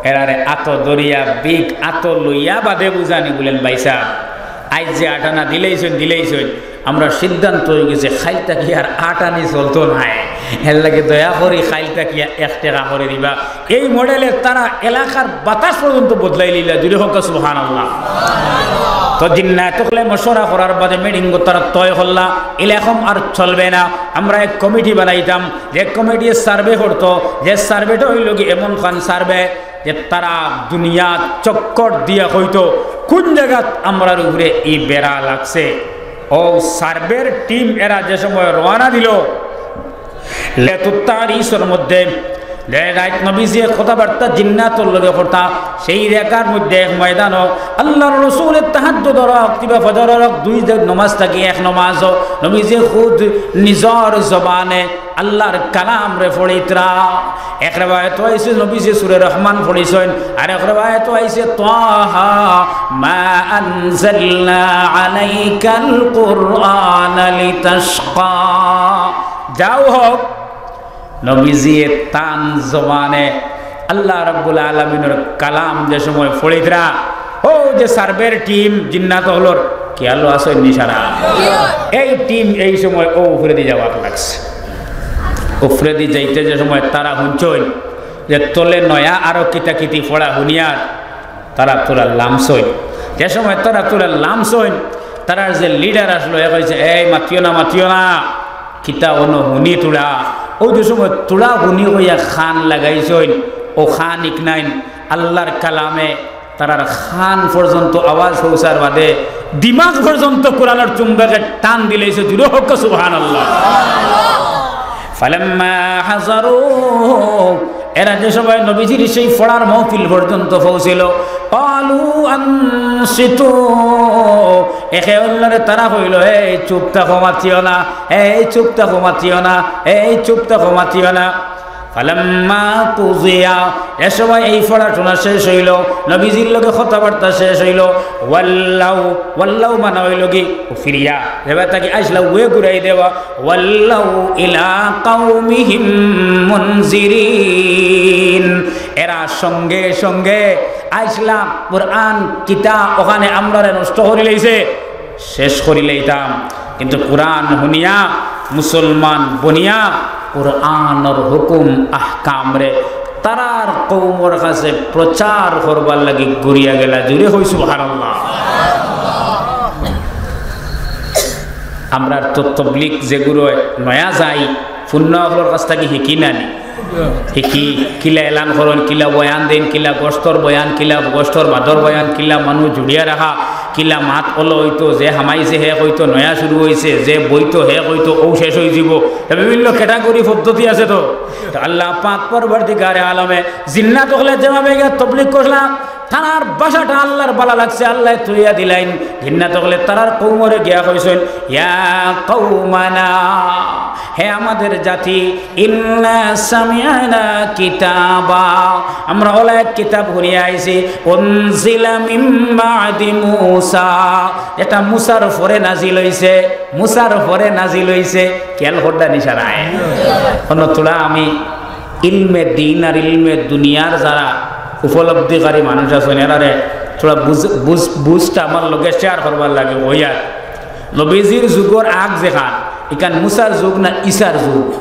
এরারে আতো ধরিয়া ভিক আতো লইয়া বাদে বুঝানি বুলেন, "ভাইসাব, আইজ যে আটানা দিলাইছইন, দিলাইছইন, আমরার সিদ্ধান্ত অইগেছে, খাইল থাকিয়া আর আটানি চলতো নায়। এরলাগি দয়া করি খাইল থাকিয়া এক টেকা করি দিবা।" এই মডেলে তারা এলাকার বাতাস পর্যন্ত বদলাইলিলা। জুরে কউক্কা সুবহানাল্লাহ। তো জিন্নাত অকলে মশওয়ারা করার বাদে মিটিংও তারা তয় করলা, ইলাকম আর চলবে না, আমরা এক কমিটি বানাইতাম। যে কমিটিয়ে সার্ভে করতো, যে সার্ভেটা অইলো গি এমন খান সার্ভে যে তারা দুনিয়াত চক্কর দিয়া কইতো কুন জাগাত আমরার উপরে ই বেড়া লাগছে। ও সার্ভের টিম এরা যে সময় রওয়ানা দিল, লাইলাতুত তারিসর মধ্যে যে রাইত নবীজিয়ে কথাবার্তা জিন্নাতর লগে করতা, সেই জাগার মধ্যে এক ময়দানো আল্লাহর রসুলে তাহাজ্জুদ অউক কিবা ফজর অউক, দুই যে নমাজ থাকি এক নমাজো নবীজিয়ে খুদ নিজর জবানে আল্লাহর কালামরে পড়িত্রা। এক রেওয়ায়েতো আইছে নবীজিয়ে সূরা রহমান পড়িছইন, আর এক রেওয়ায়েতো আইছে, "তাহা মা আনজালনা আলাইকাল কুরআনা লিতাশকা।" যাও হউক, নবীজিয়ে তান জবানে আল্লাহ রাব্বুল আলামিনর কালাম যে সময় পড়িত্রা, ও যে সার্ভের টিম জিন্নাত অকলর, খেয়ালো আছইন নি সারা? এই টিম এই সময় ও উপরেদি যাওয়াত লাগছে। উপরেদি যাইতে যে সময় তারা হুনছইন যে তলে নয়া আরো কিতা কিতি পড়া হুনিয়ার, তারা থুড়া লামছইন। যে সময় তারা থুড়া লামছইন, তারার যে লিডার আছলো, হে কইছে, "এই মাতিও না, মাতিও না, কিতা অনো হুনি থুড়া।" অউ যে সময় থুড়া হুনি কইয়া কান লাগাইছইন, অউ কান ইকনাইন আল্লাহর কালামে তারার কান পর্যন্ত আওয়াজ পৌঁছার বাদে দিমাগ পর্যন্ত কোরআনর চুম্বকে টান দিলাইছে। জুরে হক্কা সুবহানাল্লাহ। ফালাম্মা হাজারু, এরা যে সময় নবীজির সেই পড়ার মহফিল পর্যন্ত পৌঁছিল, ক্বালু আনসিতু, একে অন্যরে তারা কইল, "এই চুপ থাকো, মাতিও না, এই চুপ থাকো, মাতিও না, এই চুপ থাকো, মাতিও না।" ফালাম্মা কুযিয়া, যে সময় এই পড়াশোনা শেষ অইল, নবীজির লগে কথাবার্তা শেষ অইল, ওয়াল্লাউ, ওয়াল্লাউ মানে অইল কি, ফিরিয়া, যেবায় থাকি আইছলা, ওয়ে ঘুরাই দেওয়া, ওয়াল্লাউ ইলা কাওমিহিম মুনজিরিন। এরা সঙ্গে সঙ্গে আইছলা, কোরআন কিতা অখানে আমরারে নষ্ট করিলাইছে, শেষ করিলাইতাম। কিন্তু কোরআন হুনিয়া, মুসলমান বনিয়া, কোরআনর হুকুম আহকামরে তারার কওমর কাছে প্রচার করবার লাগি ঘুরিয়া গেলা। জুরে কই সুবহানাল্লাহ। আমরার তো তবলিগ যেগুরে নয়া যাই, পুরনা অকলর কাছ থাকি হিকি না নি? হিকি, কিলা এলান করইন, কিলা বয়ান দেইন, কিলা গোস্তর বয়ান, কিলা গোস্তর বাদর বয়ান, কিলা মানুষ জুড়িয়া রাখা, কিলা মাত অলো অইতো, যে হামাইছে হে কইতো নয়া শুরু অইছে, যে বইতো হে কইতো অউ শেষ অইযিবো। তে বিভিন্ন ক্যাটাগরি পদ্ধতি আছে তো। তো আল্লাহ পাক পরওয়ারদিগারে আলমে জিন্নাত অকলে যেভাবে গিয়া তবলিগ করলা, তারার ভাষাটা আল্লাহর ভালা লাগছে, আল্লায় তুলিয়া দিলাইন। জিন্নাত অকলে তারার কওমরে গিয়া কইছইন, "ইয়া কওমানা, হে আমাদের জাতি, ইন্না সামি'না কিতাবা, আমরা অলা এক কিতাব হুনিয়া আইছি, উনজিলা মিন বা'দি মূসা, যেটা মূসার পরে নাজিল অইছে, মূসার পরে নাজিল অইছে।" খেয়াল কররা নি সারায়? অনো থুড়া আমি ইলমে দ্বীন আর ইলমে দুনিয়ার যারা উপলব্ধিকারী মানুষ আছইন, এরারে থুড়া বুঝ-, বুঝ-, বুঝটা আমার লগে শেয়ার করবার লাগি কইয়ার। নবীজির যুগর আগ যেখান, ইখান মুসার যুগ না ঈসার যুগ?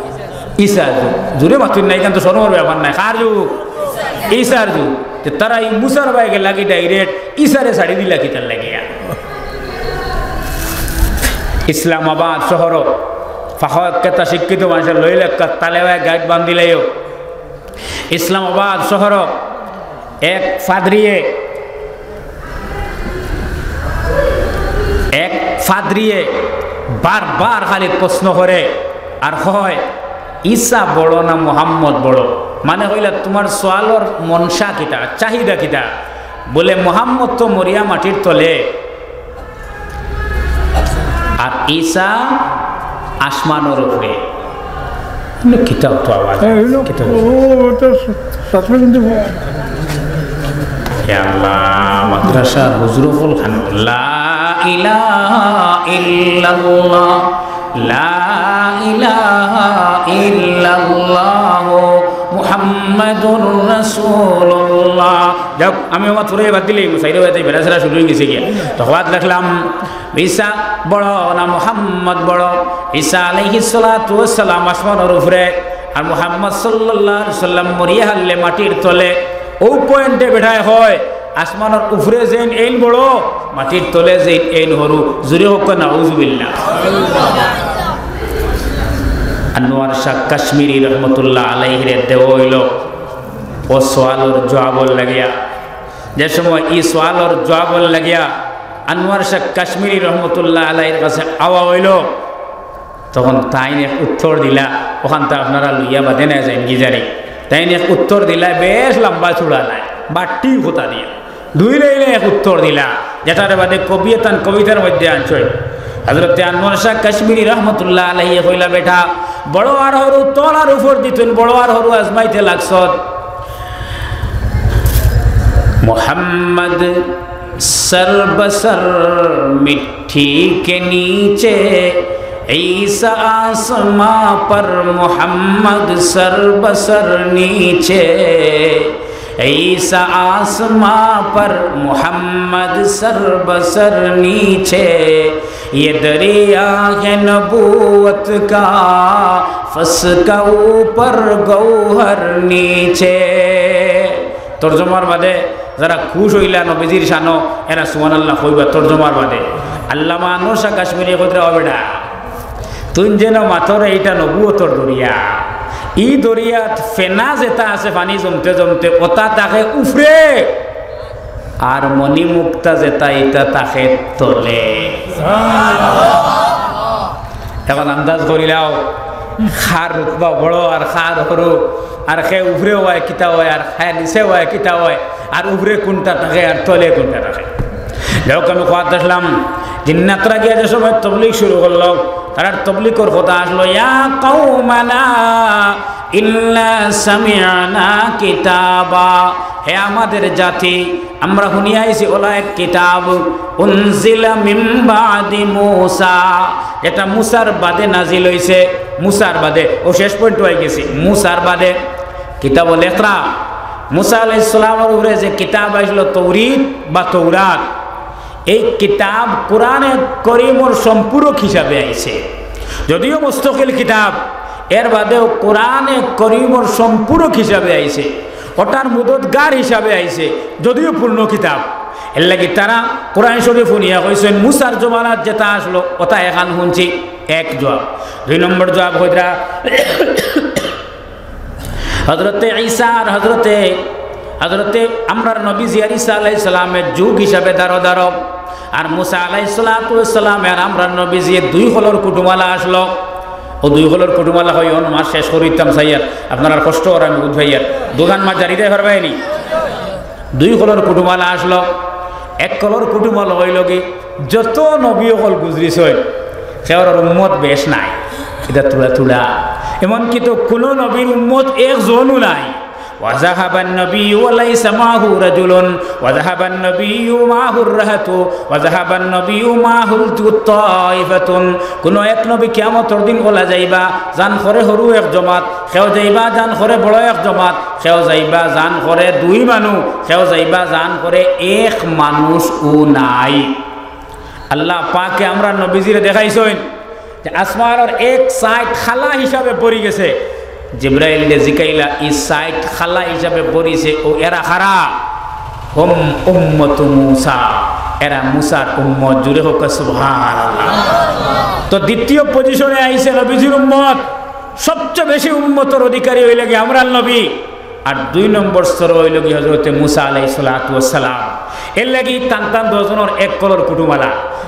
ঈসার যুগ। জুরে মাতইন না, ইখান তো শরমর ব্যাপার নায়। কার যুগ? ঈসার যুগ। তে তারা ই মুসার বায়গে লাগি direct ঈসারে ছাড়ি দিলা কিতার লাগিয়া? ইসলামাবাদ শহরো ফাঁকা একটা শিক্ষিত মানুষের লইল একটা তালেবায় গাইড বান্ধিলাইও। ইসলামাবাদ শহরো এক ফাদরিয়ে, এক ফাদরিয়ে বারবার খালি প্রশ্ন করে আর কয়, "ঈসা বড় না মোহাম্মদ বড়?" মানে কইলা, "তুমার সওয়ালর মনশা কিতা, চাহিদা কিতা?" বলে, "মোহাম্মদ তো মরিয়া মাটির তলে।" আর ঈসা আসমানর উপরে। ইনো কিতা তো আওয়াজ? হ্যাঁ, হইলো। কিতা? ও, ও, ওটা স-, সাতটা কিন্তু হে আল্লাহ, মাদ্রাসার হুজুর অকল খান। লা ইলাহা ইল্লাল্লাহ, লা ইলাহা ইল্লাল্লাহ, মুহাম্মাদুর রাসূলুল্লাহ। যাক, আমি আমার থুড়া বাদ দিলে, মুসাইরে বাদে বেড়া সেরা শুরু অই গেছে গিয়া। তো হওয়াত রাখলাম, ঈসা বড় না মুহাম্মদ বড়? ঈসা আলাইহিস সালাতু ওয়াস সালাম আসমানর উপরে, আর মুহাম্মদ সাল্লাল্লাহু আলাইহি সাল্লাম মরিয়া হারলে মাটির তলে। অউ পয়েন্টে বেটায় কয়, আসমানর উপরে যেইন এইন বড়, মাটির তলে যেইন এইন হুরু। জুরে কউক্কা নাউজুবিল্লাহ। আনোয়ার শাহ কাশ্মীরি রহমতুল্লাহ আলাইহিরে দেওয়া অইলো অউ সওয়ালর জুয়াবর লাগিয়া। যে সময় ই সওয়ালর জুয়াবর লাগিয়া আনোয়ার শাহ কাশ্মীরি রহমতুল্লাহ আলাইহির কাছে আওয়া অইলো, তখন তাইন এক উত্তর দিলা, অখানতা আপনারা লইয়া বাদে না যাইন গিজারি। তাইন এক উত্তর দিলা, বেশ লম্বা চুড়া নায়, বাট্টি কথা দিয়া দুই লাইনে এক উত্তর দিলা, যেটারে বাদে কবিয়ে তান কবিতার মধ্যে আনছইন। হযরতে আনোয়ার শাহ কাশ্মীরি রহমতুল্লাহ আলাইহি কইলা, বেটা, বড় আর হুরু তল আর উপর দিতইন, বড় আর হুরু আজমাইতে লাগছত। محمد سر بسر مٹی کے نیچے، عیسیٰ آسماں پر، محمد سر بسر نیچے، عیسیٰ آسماں پر، محمد سر بسر نیچے، یہ دریا ہے نبوت کا، فسکہ اوپر گوہر نیچے۔ তর্জমার বাদে যারা খুশ অইলা নবীজির শানো, এরা সুবহানাল্লাহ কইবা তর্জমার বাদে। আল্লামা আনোয়ার শাহ কাশ্মীরি কইতরা, ও বেটা, তুইন যেন মাতরে ইটা নবুয়তর দরিয়া। ই দরিয়াত ফেনা যেটা আছে, পানি জমতে জমতে, ওটা থাকে উফরে, আর মণিমুক্তা যেটা, ইটা থাকে তলে। এখন আন্দাজ করিলাও, কার রুতবা বড় আর কার হুরু, আর কে উফরে অয় কিতা অয়, আর কে নিচে অয় কিতা অয়, আর উফরে কুনটা থাকে আর তলে কুনটা থাকে। যাউক, আমি কওয়াত আছলাম, জিন্নাতরা গিয়া যে সময় তবলিগ শুরু করলো, তারার তবলিগর কথা আছলো, ইয়া কওমানা ইন্না সামি'না কিতাবা, হে আমাদের জাতি, আমরা হুনিয়া আইছি অলা এক কিতাব, উনজিলা মিন বাদি মুসা, যেটা মুসার বাদে নাজিল অইছে, মুসার বাদে, অউ শেষ পয়েন্টো আইগেছি, মুসার বাদে। কিতাবো লেখরা, মুসা আলাইহিস সালামর উপরে যে কিতাব আইছলো তৌরিত বা তৌরাত, এই কিতাব কোরআনে করিমর সম্পূরক হিসাবে আইছে। যদিও মুস্তকিল কিতাব, এর বাদেও কোরআনে করিমর সম্পূরক হিসাবে আইছে। ওটার মদতগার হিসাবে আইছে, যদিও পূর্ণ কিতাব। এর লাগি তারা কোরআন শরীফ হুনিয়া কইছইন, মুসার জমানাত যেটা আছলো, ওটা এখান হুনছি। এক জবাব। দুই নম্বর জবাব কইতরা, হযরতে ঈসা আর হযরতে, হযরতে আমরার নবীজি আর ঈসা আলাইহিস সালামের যুগ হিসাবে দারো দারো, আর মুসা আলাইহিস সালাতু ওয়াস সালাম আর আমরার নবীজি দুই কলর কুটুমালা আছলো। অউ দুই কলর কুটুমালা কই অনো মাত শেষ করিতাম চাইয়ার, আপনারার কষ্ট অর আমি বুঝ পাইয়ার। দুখান মাত জারি দেয় পারবায়নি? দুই কলর কুটুমালা আছলো। এক কলর কুটুমালা অইলো কি, যত নবী অকল গুজরিছইন, কেউর উম্মত বেশ নাই, ইটা থুড়া থুড়া। এমনকি তো কুনু নবীর উম্মত একজনও নাই। وذهب النبي وليس معه رجل، وذهب النبي معه الرهط، وذهب النبي معه الطائفة। কুনু এক নবী কিয়ামতর দিন অলা যাইবা, যান করে হুরু এক জমাত, কেউ যাইবা যান করে বড় এক জমাত, কেউ যাইবা যান করে দুই মানু, কেউ যাইবা যান করে এক মানুষও নাই। আল্লাহ পাকে আমরার নবীজিরে দেখাইছইন যে আসমানর এক সাইড খালা হিসাবে পড়ি গেছে। জিব্রাইলরে জিকাইলা, "ই সাইড খালা হিসাবে পড়িছে, অউ এরা কারা?" "হুম উম্মতু মুসা, এরা মুসার উম্মত।" জুরে কউক্কা সুবহানাল্লাহ। তো দ্বিতীয় পজিশনে আইছে নবীজির উম্মত। সবচেয়ে বেশি উম্মতর অধিকারী অইলা গি আমরার নবী। আর দুই নম্বর স্তর অইলো গি হযরতে মুসা আলাইহিস সালাতু ওয়াস সালাম। এর লাগি তান তান দুইজনর এক কলর কুটুমালা।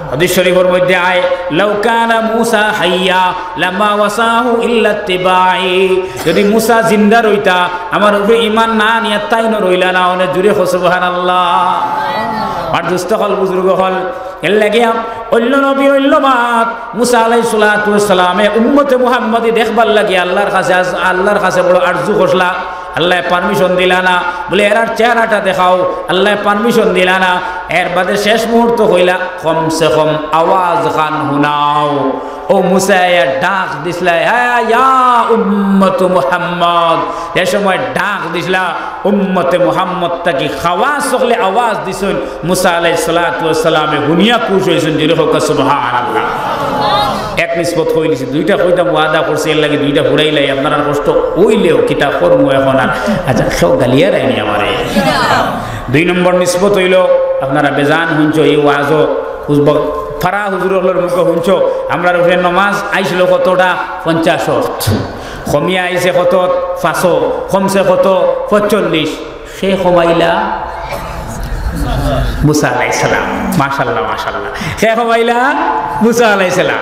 হাদিস শরীফর মধ্যে আয়, "লাউ কানা মুসা হাইয়া লামা ওয়াসাহু ইল্লা ইত্তিবাই।" যদি মুসা জিন্দা রইতা, আমার উপরে ঈমান না আনিয়া তাইন রইলা না অনে। জুরে কও সুবহানাল্লাহ। আর দোস্ত অকল, বুজুর্গ অকল, এর লাগি আম-, অইন্য নবী অইন্য মাত, মুসা আলাইহিস সালাতু ওয়াস সালামে উম্মতে মুহাম্মদী দেখবার লাগি আল্লাহর কাছে আজ-, আল্লাহর কাছে বড় আরজু করলা। আল্লায় permission দিলা না, বলে, "এরার চেহারাটা দেখাও।" আল্লায় permission দিলা না। এর বাদে শেষ মুহূর্ত কইলা, "কমসে কম আওয়াজ খান হুনাও।" অউ মুসায় ডাক দিছলা, "হ্যাঁ, ইয়া উম্মত মুহাম্মদ।" যে সময় ডাক দিছলা, উম্মতে মুহাম্মদ থাকি খাওয়াস অকলে আওয়াজ দিছইন, মুসা আলাইহিস সালাতু ওয়াস সালামে হুনিয়া খুশ অইছইন, জুরে কউক্কা সুবহানাল্লাহ। এক নিসবত কইলিছি, দুইটা কইতাম ওয়াদা করছি, এর লাগি দুইটা ফুরাইলাই, আপনারার কষ্ট অইলেও কিতা করমু এখন আর। আচ্ছা, সব গালিয়ার আইনি আমারে। দুই নম্বর নিসবত অইলো, আপনারা বেজান হুনছো, ই ওয়াজও হুজব-, ফারা হুজুর অকলর মুখে হুনছো, আমরার উপরে নমাজ আইছিল কতটা? পঞ্চাশ ওয়াক্ত। কমিয়া আইছে কত? পাঁচও। কমছে কত? পঁয়তাল্লিশ। সে কমাইলা। মুসা আলাইহিস সালাম। মাশাআল্লাহ, মাশাআল্লাহ। কে কইলা? মুসা আলাইহিস সালাম।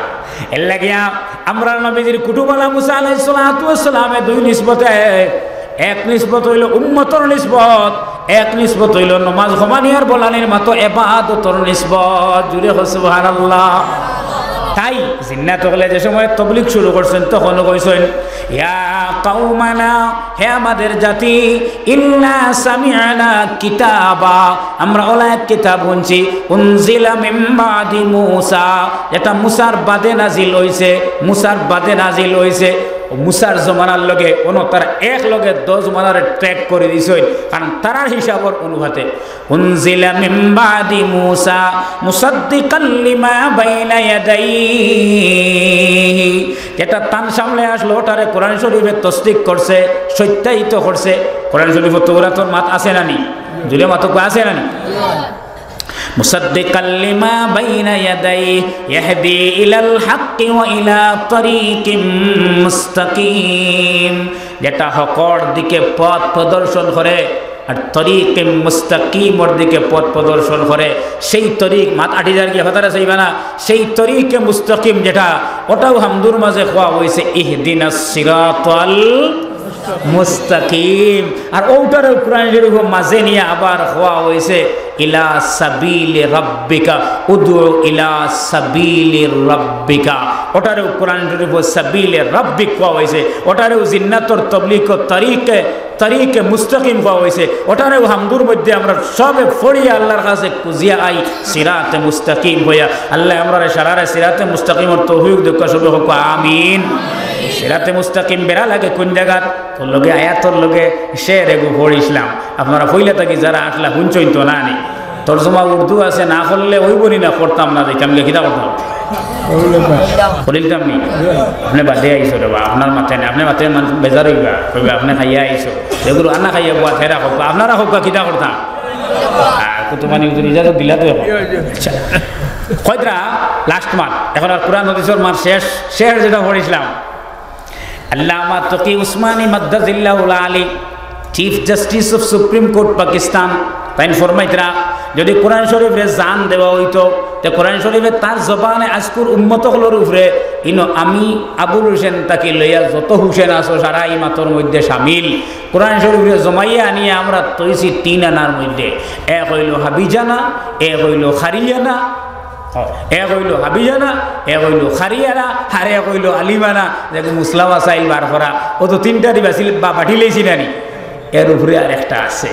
এর লাগিয়া আমরার নবীজির কুটুমআলা মুসা আলাইহিস সালাতু ওয়াস সালামে দুই নিসবতে, এক নিসবত অইলো উম্মতর নিসবত, এক নিসবত অইলো নমাজ হমানিয়ার বলানির মাতো এবাদতর নিসবত। জুরে কও সুবহানাল্লাহ। তাই জিন্নাত অকলে যে সময় তবলিগ শুরু করছইন, তখন কইছইন, "ইয়া কাওমানা, হে আমাদের জাতি, ইন্না সামি'না কিতাবা, আমরা অলা এক কিতাব হুনছি, উনজিলা মিন বাদি মুসা, যেটা মুসার বাদে নাজিল অইছে, মুসার বাদে নাজিল অইছে।" মুসার জমানার লগে অনো তারা এক লগে দশ জমানারে ট্র্যাক করি দিছইন, কারণ তারার হিসাবর অনুপাতে। উনজিলা মিন বাদি মুসা মুসাদ্দিকাল লিমা বাইনা ইয়াদাইহি, যেটা তান সামনে আসলো, ওটারে কোরআন শরীফে তসদিক করছে, সত্যায়িত করছে। কোরআন শরীফ তৌরাতর মাত আছে না নি? জুরে মাতো কও, আছে না নি? মুসাদ্দিকাল লিমা বাইনা ইয়াদাইহি ইয়াহদি ইলাল হাক্কি ওয়া ইলা তরিকিম মুস্তাকিম, যেটা হকর দিকে পথ প্রদর্শন করে, আর তরিকে মুস্তাকিমর দিকে পথ প্রদর্শন করে। সেই তরিক, মাত আটি যার গিয়া হতারা চাইবা না, সেই তরিকে মুস্তাকিম যেটা, ওটাও হামদুর মাঝে কওয়া অইছে ইহদিনাস সিরাতাল মুস্তাকিম। আর ওটারেও কোরআন শরীফর মাঝে নিয়া আবার কওয়া অইছে ইলা সাবিলি রাব্বিকা, উদউ ইলা সাবিলি রাব্বিকা। ওটারেও কোরআন শরীফর সাবিলে রাব্বিক কওয়া অইছে, ওটারেও জিন্নাতর তবলিগর তরিকে, তরিকে মুস্তাকিম কওয়া অইছে। ওটারেও হামদুর মধ্যে আমরা সবে পড়িয়া আল্লাহর কাছে খুজিয়া আই সিরাতে মুস্তাকিম অইয়া। আল্লায় আমরারে সারারে সিরাতে মুস্তাকিমর তৌফিক দেউক্কা, সবে কউক্কা আমিন। সিরাতে মুস্তাকিম বেড়া লাগে কোন জাগাত? তোর লগে আয়াতর লগে শের এগু পড়ছিলাম। আপনারা পয়লা থাকি যারা আসলা হুনছইন তো না নি? তর্জমা উর্দু আছে, না করলে অইবো নি না, করতাম না, দেখতাম গিয়া কিতা করতাম? করিলতাম নি? আপনে বাদে আইছো রে বা, আপনার মাতে না, আপনে মাতে মান-, বেজার অইবা, কইবা আপনে খাইয়া আইছো। এগুলো আনা খাইয়া বুয়া থেরা কউক্কা, আপনারা কউক্কা কিতা করতাম? আর কুতুবানি হুজুর ইজাজত দিলা তো এখন। আচ্ছা। কইতরা লাস্ট মাত, এখন আর কোরআন হাদিসর মাত শেষ, শেষ যেটা পড়ছিলাম। আল্লামা তকি উসমানী মাদ্দাজিল্লাহুল Ali, chief justice of supreme court Pakistan, তাইন ফরমাইতরা, যদি কোরআন শরীফরে জান দেওয়া অইতো, তে কোরআন শরীফে তার জবানে আজকুর উম্মত অকলর উপরে, ইনো আমি আবুল হোসেন থাকি লইয়া যত হোসেন আছো, সারা ই মাতর মধ্যে শামিল। কোরআন শরীফরে জমাইয়া আনিয়া আমরা থইছি তিন আনার মধ্যে, এক অইলো হাবিজানা, এক অইলো খারিয়ানা, হ, এক অইলো হাবিজানা, এক অইলো খারিয়ানা, আর এক অইলো আলিমানা, যেগু মুসলা মাসাইল বার করা। ও তো তিনটা দিবা ছিল বা বাটি লইছি না নি? এর উপরে আর একটা আছে,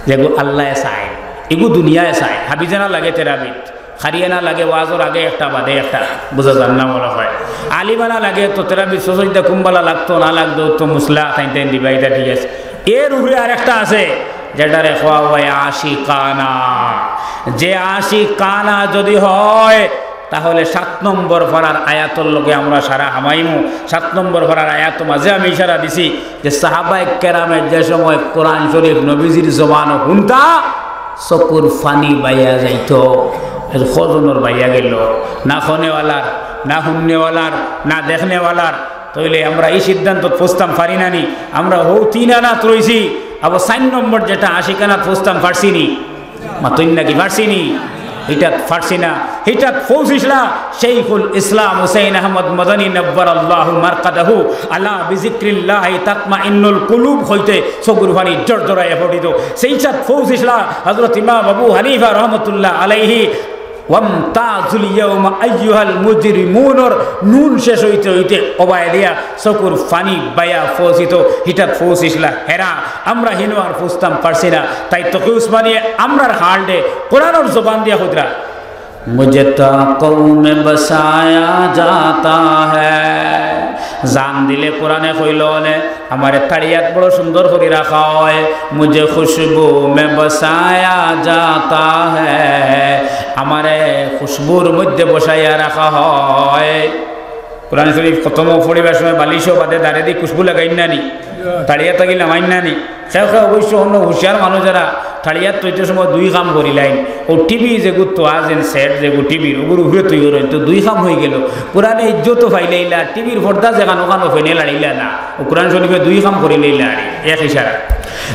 যেগু আল্লায় চায়, এগু দুনিয়ায় চায়। হাবিজানা লাগে তেরাবিত, খারিয়ানা লাগে ওয়াজর আগে একটা বাদে একটা, বুঝা যার না মনে হয়। আলিমানা লাগে তো তেরাবিত সজদা কুম্বালা লাগতো না লাগতো তো মুসলা তাইন তাইন দিবা, এটা ঠিক আছে। এর উপরে আর একটা আছে, যেটারে কওয়া হয় আশিকানা। যে আশিকানা যদি হয়, তাহলে সাত নম্বর পারার আয়াতর লগে আমরা সারা হামাইমু। সাত নম্বর পারার আয়াত মাঝে আমি ইশারা দিছি যে সাহাবায়ে কেরামে যে সময় কোরআন শরীফ নবীজির জবানো হুনতা, চকুর পানি বাইয়া যাইতো। এর কজনর বাইয়া গেল, না হুনেওয়ালার, না হুননেওয়ালার, না দেখনেওয়ালার। তাইলে আমরা ই সিদ্ধান্তত পৌঁছতাম পারি না নি? আমরা হউ তিন আনাত রইছি, আবার চাইর নম্বর যেটা আশিকানাত পৌঁছতাম পারছি নি? মাতইন নাকি পারছি নি? হিটাত পারছি না। হিটাত পৌঁছিছলা শেখুল ইসলাম হুসাইন আহমদ মদনী নব্বরাল্লাহু মারকাদাহু, আলা বিজিক্রিল্লাহি তাতমাইন্নুল কুলুব হইতে চকুর পানি জরজরাইয়া পড়িত। সেইটাত পৌঁছিছলা হযরত ইমাম আবু হানিফা রহমতুল্লাহ আলাইহি। ওয়ামতাজুল ইয়াউমা আইয়ুহাল মুজরিমুনর নুন শেষ হইতে হইতে অবায় দিয়া চকুর পানি বাইয়া পৌঁছিত, হিটাত পৌঁছিছলা হেরা। আমরা হিনো আর পৌঁছতাম পারছি না। তাই তকি উসমানিয়ে আমরার হালডে কোরআনর জবান দিয়া কইতরা, "মুঝে তো কওমে বসায়া জাতা হ্যায়।" জান দিলে কোরআনে কইল অনে, আমারে তাড়িয়াত বড় সুন্দর করি রাখা হয়। "মুঝে খুশবু মে বসায়া জাতা হ্যায়।" আমারে খুশবুর মধ্যে বসাইয়া রাখা হয়। কোরআন শরীফ খতম পড়িবার সময় বালিশও বাদে দাঁড়ে দি খুশবু লাগাইন না নি? তাড়িয়াত থাকি লামাইন না নি? কেউ কেউ অবশ্য অন্য হুঁশিয়ার মানুষ যারা তাড়িয়াত থইতে সময় দুই কাম করিলাইন। ও টিভি যেগু তো আছেন, সেট যেগু টিভির, ওগুর উপরে তৈরি রইন, তো দুই কাম হয়ে গেল। কোরআনে ইজ্জত পাইলাইলা, টিভির পর্দা যেখান ওখানো ফেনে লাড়িলা না। ও কোরআন শরীফে দুই কাম করিলাইলা আর এক ইশারা।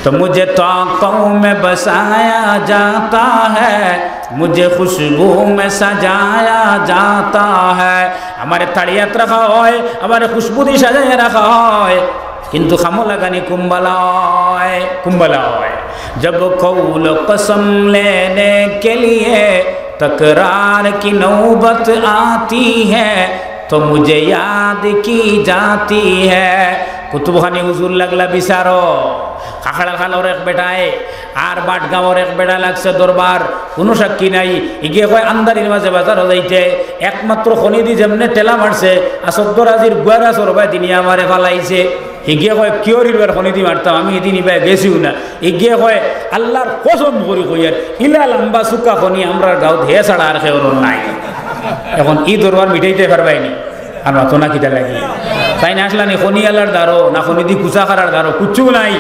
تو مجھے طاقوں میں بسایا جاتا ہے، مجھے خوشبو میں سجایا جاتا ہے۔ আমারে তাড়িয়াত রাখা হয়, আমারে খুশবু দি সাজাইয়া রাখা হয়, কিন্তু কামো লাগানি কুম্বালা অয়, কুম্বালা অয়। جب قول قسم لینے کے لیے تکرار کی نوبت آتی ہے، تو مجھے یاد کی جاتی ہے۔ কুতুবখানি হুজুর লাগলা বিচারো, কাকড়াখালর এক বেটায় আর বাটগাঁওর এক বেটা লাগছে দরবার, কুনু সাক্ষী নাই। ইগে কয় আন্দারির মাঝে বাজারো যাইতে, একমাত্র খনিদি যেমনে ঠেলা মারছে, আসদ্দর আজির গুয়ারা সরবায় দিনি আমারে ফালাইছে। ইগে কয় কিয়র ইবার খনিদি মারতাম, আমি ইদিন ইবায় গেছিও না। ইগে কয় আল্লার কসম করি কইয়ার, ইলা লাম্বা চুকা খনি আমরার গাঁওত হে ছাড়া আর কেউরও নাই। এখন ই দরবার মিটাইতে পারবায়নি। আর মাতো না কিতা লাগি? তাইন আসলানি খনিআলার দ্বারো, না খনিদি কুচাখারার দ্বারো, কুচ্ছু নাই।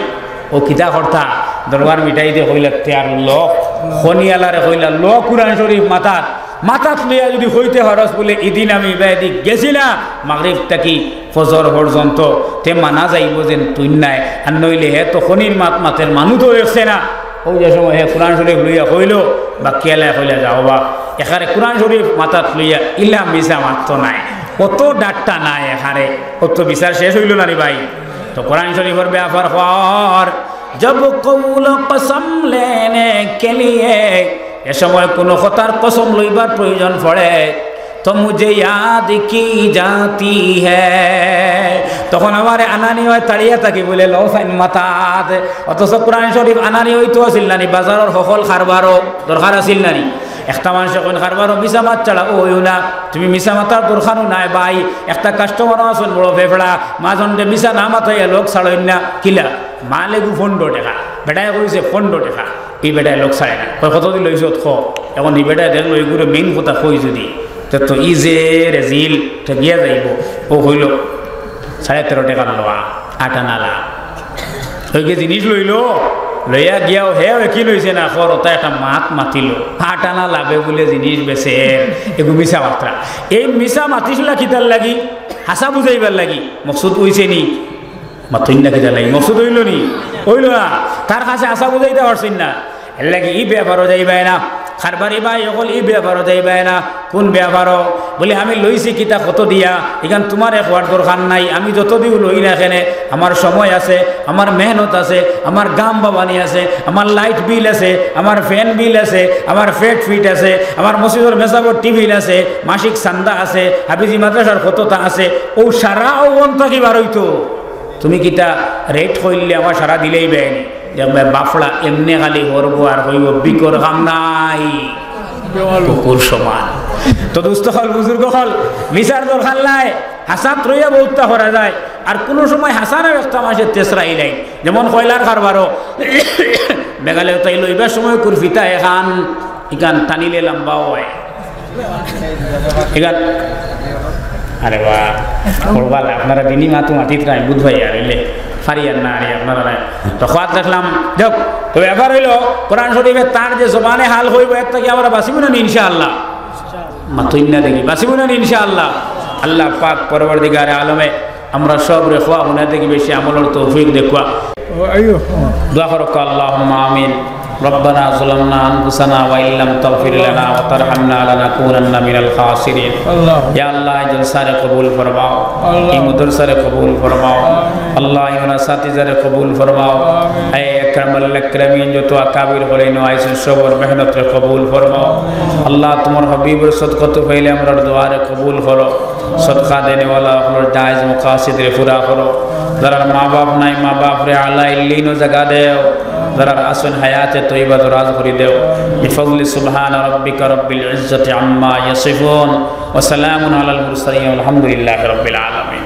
ও কিতা করতা? দরবার মিটাইতে কইলা, তে আর ল, খনিআলারে কইলা, ল কুরআন শরীফ মাথাত, মাথাত লইয়া যুদি কইতে পারস বুলে, ইদিন আমি ইবায়দি গেছি না, মাগরিব থাকি ফজর পর্যন্ত, তে মানা যাইবো যেন তুই নাই, আর নইলে হে তো খনির মাত মাতের মানু তো দেখছে না। অউ যে সময় হে কুরআন শরীফ লইয়া কইলো, বাক্কিআলায় কইলা, যাও বা, এখারে কুরআন শরীফ মাথাত লইয়া ইলা মিছা মাততো নায়, অত ডাট্টা নায় এখারে, অত বিচার শেষ অইলো না রে ভাই। তো কুরআন শরীফর বেয়াপার কওয়ার, جب قول قسم لینے کے لیے, এ সময় কুনু কথার কসম লইবার প্রয়োজন পড়ে, تو مجھے یاد کی جاتی ہے, তখন আমারে আনানি অয় তাড়িয়া থাকি বুলে, লও চাইন মাথাত। অথচ কুরআন শরীফ আনানি অইতো আছিল না নি? বাজারর হকল কারবারো দরকার আছিল না নি? একটা মানষে কইন কারবারো মিছা মাত ছাড়া অইও না, তুমি মিছা মাতার দরকারও নাই ভাই। একটা কাস্টমারও আছইন বড় ফেফড়া, মাজনরে মিছা না মাতাইয়া লোক ছাড়ইন না। কিলা? মাল এগু পনরো টেকা, বেটায় কইছে পনরো টেকা। ই বেটায় লোক ছাড়ে না, কয়, "কত দি লইছত ক?" এখন ই বেটায় দেখলো, এগুরে মেইন কথা কই যুদি, তে তো ই যে রেজিল, তে গিয়া যাইবো। অউ কইলো, "সাড়ে তেরো টেকা লওয়া, আট আনা লাভ।" অউ গিয়া জিনিস লইলো, লইয়া গিয়াও হে অউ কি লইছে না, খর ওটা একটা মাত মাতিলো, আট আনা লাভে বুলে জিনিস বেচে, এগু মিছা মাতরা। এই মিছা মাতিছিলা কিতার লাগি? হাছা বুঝাইবার লাগি। মকসুদ অইছে নি? মাতইন না কিতা লাগি? মকসুদ অইলো নি? অইলো না। তার কাছে হাছা বুঝাইতা পারছইন না। এরলাগি ই বেয়াপারো যাইবায় না। কারবারি ভাই অকল ই বেয়াপারো যাইবায় না। কুন বেয়াপারো? বুলে, "আমি লইছি কিতা কত দিয়া, ইখান তুমারে কওয়ার দরকার নাই। আমি যত দিও লই না কেনে, আমার সময় আছে, আমার মেহনত আছে, আমার ঘাম বাবানি আছে, আমার light bill আছে, আমার fan bill আছে, আমার পেট ফিট আছে, আমার মসজিদর মেসাবর টিফিন আছে, মাসিক চান্দা আছে, হাফিজি মাদ্রাসার কততা আছে, অউ সারা অউ অন থাকি বার অইতো।" তুমি কিতা রেট কইলে আমার সারা দিলেই বেআইনি। দেখবে বাফড়া এমনে খালি হরবো আর কইবো, "বিকর কাম নাই, কুকুর সমান।" তো দোস্ত অকল, বুজুর্গ অকল, মিছার দরকার নাই, হাছাত রইয়া বউততা করা যায়। আর কুনু সময় হাছা না একটা মানষে তেসরা ইলাই, যেমন কয়লার কারবারও মেঘালয় তাই লইবার সময় কুরফিতা এখান ইখান টানিলে লম্বা অয়। ইখান, আরে বাহ, বড় ভালা, আপনারা দিনি মাতু মাতিত নাই, বুধ ভাই আর ইলে, ফারি আর না, আরে আপনারা নাই। তো খোয়াত রাখলাম, যাক, তো ব্যাপার অইলো, কোরআন শরীফে তার যে জবানে হাল অইবো, এর থাকি আমরা বাঁচিবো না নি ইনশাআল্লাহ? মাতইন না দেখি, বাঁচিবো না নি ইনশাআল্লাহ? আল্লাহ পাক পরওয়ারদিগারে আলমে আমরা সবরে খোয়া হুনা দেখি বেশি আমলর তৌফিক দেউক্কা। দোয়া করউক্কা, আল্লাহুম্মা আমিন। ربنا ظلمنا أنفسنا وإن لم تغفر لنا وترحمنا لنكونن من الخاسرين। আল্লাহ। ইয়া আল্লাহ, এই জলসারে কবুল ফরমাও, আল্লাহ। এই মাদ্রাসারে কবুল ফরমাও, আমিন। আল্লাহ, এই আসাতিজারে কবুল ফরমাও। আমিন। এই আকরামুল আকরামিন, যত আকাবির অকল ইনো আইছইন, সবর মেহনতরে কবুল ফরমাও। আল্লাহ, তুমার হাবিবর সদকা তুফাইলে আমরার দোয়ারে কবুল করো। সদকা দেনেওয়ালা অকলর জায়েজ মাকাসিদরে পুরা করো। যারার মা বাপ নাই, মা বাপরে আলা ইল্লিনো জাগা দেও। যারার আছইন হায়াতে তৈবা দরাজ করি দেও। بفضل سبحان ربك رب العزة عما يصفون وسلام على المرسلين والحمد لله رب العالمين.